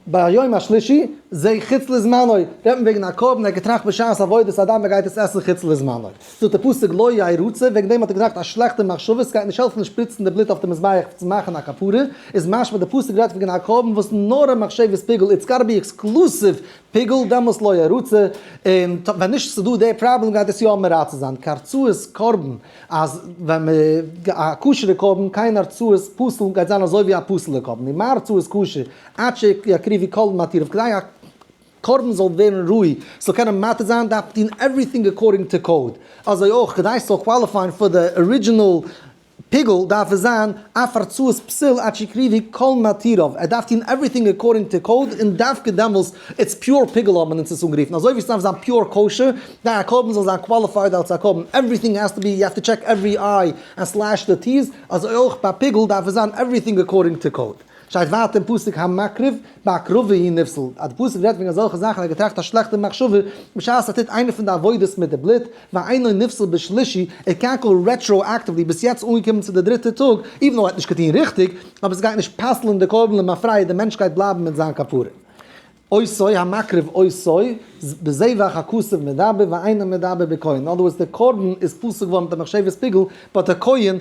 A: ביום השלישי, זה חוץ לזמנו, רעדט מען וועגן א קרבן, ער האט געטראכט בשעת עבודת הדם ער גייט עס עסן חוץ לזמנו. זאגט דער פסוק לא ירצה, וועגן דעם האט ער געטראכט א שלעכטע מחשבה, עס גייט נישט העלפן שפריצן די בלוט אויף די מזבח צו מאכן א כפרה, איז משמע די פסוק רעדט וועגן א קרבן וואס נאר א מחשבת פיגול, it's gotta be exclusive פיגול, דעמאלס לא ירצה, און ווען נישט ס'דא די פראבלעם גייט עס יא מרצה זיין, כהרצאת קרבן. אז ווען מ א כשר'ע קרבן קיין הרצאת פסול גייט זיין אזוי ווי א פסול'ע קרבן, און מה הרצאת כשר עד שיקריבו כל מתיריו, כדי א קרבן זאל ווערן ראוי ס'זאל קענען מתיר זיין דארף מען טון everything according to code, אזוי אויך כדי ס'זאל qualify ען פאר די original. פיגול דארף עס זיין אף הרצועת פסיל עד שיקריבי כל מתיריו, ער דארף טון everything according to code און דווקא דעמאלס it's pure פיגול האט מען אונז עס אנגערופן, אזוי ווי עס דארף זיין pure כשר, די א קרבן זאל זיין qualified אלס א קרבן, everything has to be, you have to check every i and slash the t's, אזוי אויך ביי פיגול דארף עס זיין everything according to code. שטייט ווייטער אין פסוק המקריב בהקרבה הוא נפסל, אז די פסוק רעדט וועגן אזעלכע זאכן ער האט געטראכט א שלעכטע מחשבה בשעת ער טוט איינע פון די עבודות מיט די בלוט, ואינו נפסל בשלישי, ער קען go retroactively ביז יעצט אנגעקומען צו די דריטע טאג, even though ער האט נישט געטון ריכטיג, אבער עס גייט נישט פסל'ן די קרבן למפרע, די מענטש גייט בלייבן מיט זיין כפרה. אותו המקריב אותו בזבח הכתוב מדבר ואינו מדבר בכהן, in other words די קרבן איז פסול געווארן מיט א מחשבת פיגול, but די כהן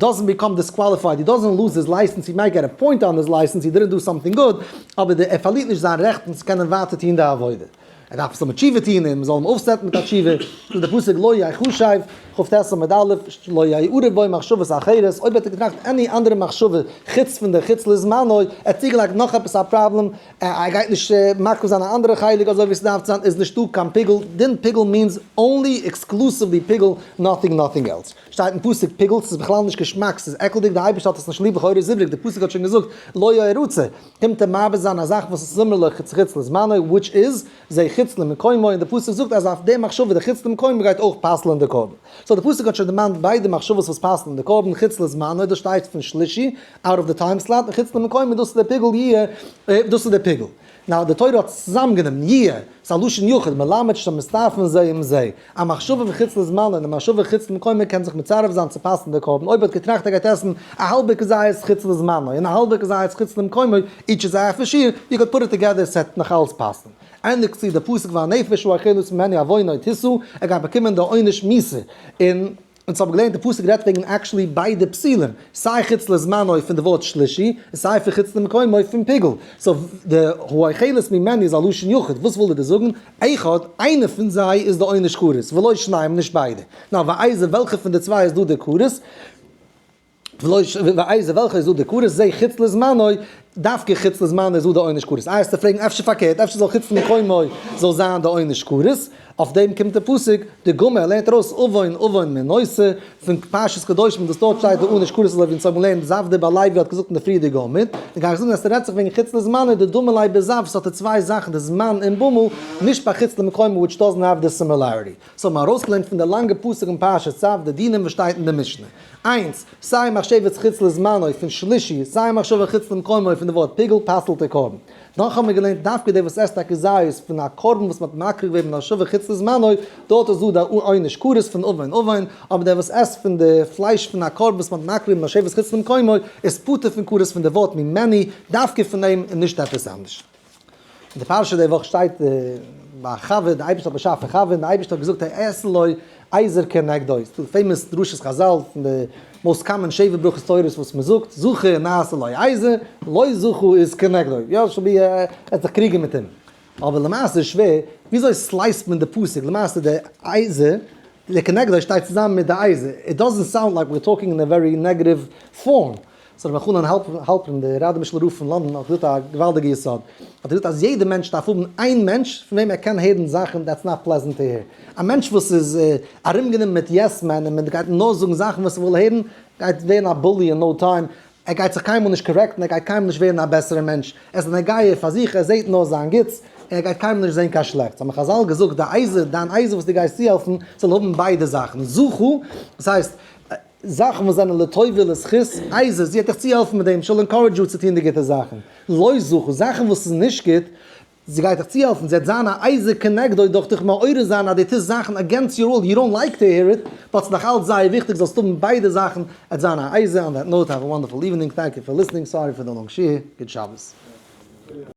A: doesn't become disqualified, he doesn't lose his license, he might get a point on his license, he didn't do something good, אבער די ער פארלירט נישט זיין רעכטן צו קענען ווייטער טון די עבודה. ער דארף עס האבן תשובה טון און מ'זאל אים אויפ set ן מיט א תשובה. זאגט דער פסוק לא יחשב, כ"ט עמוד א', לא יעורר בו מחשבות אחרות, אויב האט ער געטראכט any אנדערע מחשבה חוץ פון די חוץ לזמנו, ער האט צוגעלייגט נאך עפעס א פראבלעם, ער גייט נישט מקריב זיין א אנדערע חלק אזוי ווי ס'דארף צו זיין, איז נישטא קיין פיגול, דין פיגול means only exclusively פיגול, nothing nothing else. שטייט אין פסוק פיגול, ס'איז בכלל נישט געשמאק, ס'איז עקלדיג, די אייבערשטער האט עס נישט ליב, לכאורה איז איבריג, די פסוק האט שוין געזאגט לא ירצה, קומט ער מרבה זיין א זאך וואס איז similar חוץ לזמנו, which is, זה חוץ למקומו, און די פסוק זאגט אז אויף די מחשבה די חוץ למקומו גייט אויך פסל'ן די קרבן. so די פסוק האט שוין דערמאנט ביידע מחשבות וואס פסל'ן די קרבן, חוץ לזמנו, דאס שטייט פון שלישי, out of the time slot, און חוץ למקומו דאס איז די פיגול יהיה, דאס איז די פיגול. נאר די תורה האט צוזאמגענומען, יהיה, ס'איז א לשון יחיד, מלמד שמצטרפין זה עם זה. א מחשבה פון חוץ לזמנו און א מחשבה חוץ למקומו קען זיך מצרף זיין צו פסל'ן די קרבן, אויב האט געטראכט ער גייט עסן א האלבע כזית חוץ לזמנו און א האלבע כזית חוץ למקומו, each is half a שיעור, you could put it together ס'עט נאך אלס פאסן. ענדיגט צו די פסוק והנפש האוכלת ממנו עוונו תשא, ער גייט באקומען די עונש מיתה, און. אונז האבן געלערנט די פסוק רעדט וועגן actually ביידע פסולים, סיי חוץ לזמנו פון די ווארט שלישי, און סיי פון חוץ למקומו פון פיגול. so די האוכלת ממנו איז א לשון יחיד, וואס וויל ער דא זאגן? אחד, איינע פון זיי איז די עונש כרת, ולא שניים, נישט ביידע. נאר ואיזה וועלכע פון די צוויי איז דא די כרת? ואיזה וועלכע איז דא די כרת? זה חוץ לזמנו, דווקא חוץ לזמנו איז דא די עונש כרת. איי וועסטו פרעגן אפשר פארקערט, אפשר זאל חוץ למקומו זאל זיין די עונש כרת? אויף דעם קומט די פסוק, די גמ' לערנט ארויס עוון עוון מנושא, פון פרשת קדושים דאס דארט שטייט די עונש כרת אזוי ווי אונז האבן געלערנט זבדי בר לוי האט געזאגט אין די פריערדיגע עמוד, און גיי איך זאגן אז ס'רעדט זיך וועגן חוץ לזמנו דדומה ליה בזב, ס'האט די צוויי זאכן די זמן און במה, נישט ביי חוץ למקומו which doesn't have the similarity. so האבן מיר ארויסגעלערנט פון די לאנגע פסוק אין פרשת צו די דינים וואס שטייט אין די משנה. איינס, סיי מחשבת חוץ לזמנו פון שלישי, סיי מחשבה חוץ למקומו פון די ווארט פיגול פסל'ט די קרבן. נאך האבן מיר געלערנט דווקא דער וואס עסט א כזית פון א קרבן וואס מ'האט מקריב געווען במחשבה חוץ לזמנו, דארט איז דא די עונש כרת פון עוון עוון, אבער דער וואס עסט פון די פלייש פון א קרבן וואס מ'האט מקריב במחשבת חוץ למקומו, איז פטור פון כרת פון די ווארט ממנו, דווקא פון אים און נישט עפעס אנדערש. אין די פרשה די וואך שטייט ביי חוה, די אייבערשטער האט באשאפן חוה און די אייבערשטער האט געזאגט אעשה לו עזר כנגדו, ס'איז דא famous דרשות חזל פון די most common שבע ברכות תורות וואס מען זאגט, זכה נעשה לו עזר, לא זכה איז כנגדו, יא should be ער האט זיך קריגען מיט אים, אבער למעשה איז שווער, וויאזוי slice ט מען די פסוק, למעשה די עזר, די כנגדו שטייט צוזאמען מיט די עזר, it doesn't sound like we're talking in a very negative form. so רבי חנן האלפערן דער ראדאמישלער רב פון לאנדאן האט געזאגט א געוואלדיגע יסוד, האט ער געזאגט אז יעדער מענטש דארף האבן איין מענטש פון וועם ער קען הערן זאכן that's not pleasant to hear. א מענטש וואס איז ארומגענומען מיט yes men און מען גייט אים נאר זאגן זאכן וואס ער וויל הערן, גייט ווערן א bully אין no time, ער גייט זיך קיינמאל נישט correct ן, ער גייט קיינמאל נישט ווערן א בעסערע מענטש, ער איז א נגיעה פאר זיך, ער זעט נאר זיין גוטס, ער גייט קיינמאל נישט זען קיין שלעכטס. האבן חזל געזאגט, די עזר, דיין עזר וואס דו גייסט צוהעלפן, זאל האבן ביידע זאכן, זכו, דאס הייסט, זאכן וואס זענען לטובה ולזכות, עזר, זי וועט דיך צוהעלפן מיט דעם, she'll encourage you צו טון די גוטע זאכן. לא זכו, זאכן וואס איז נישט גוט, זי גייט דיך צוהעלפן, זי וועט זיין א עזר כנגדו דורך דיך מעורר זיין אז דו טוסט זאכן against your will, you don't like to hear it, but ס'איז נאך אלץ זייער וויכטיג זאלסט האבן ביידע זאכן, עט זיין א עזר, on that note have a wonderful evening, thank you for listening, sorry for the long שיעור, גוט שבת.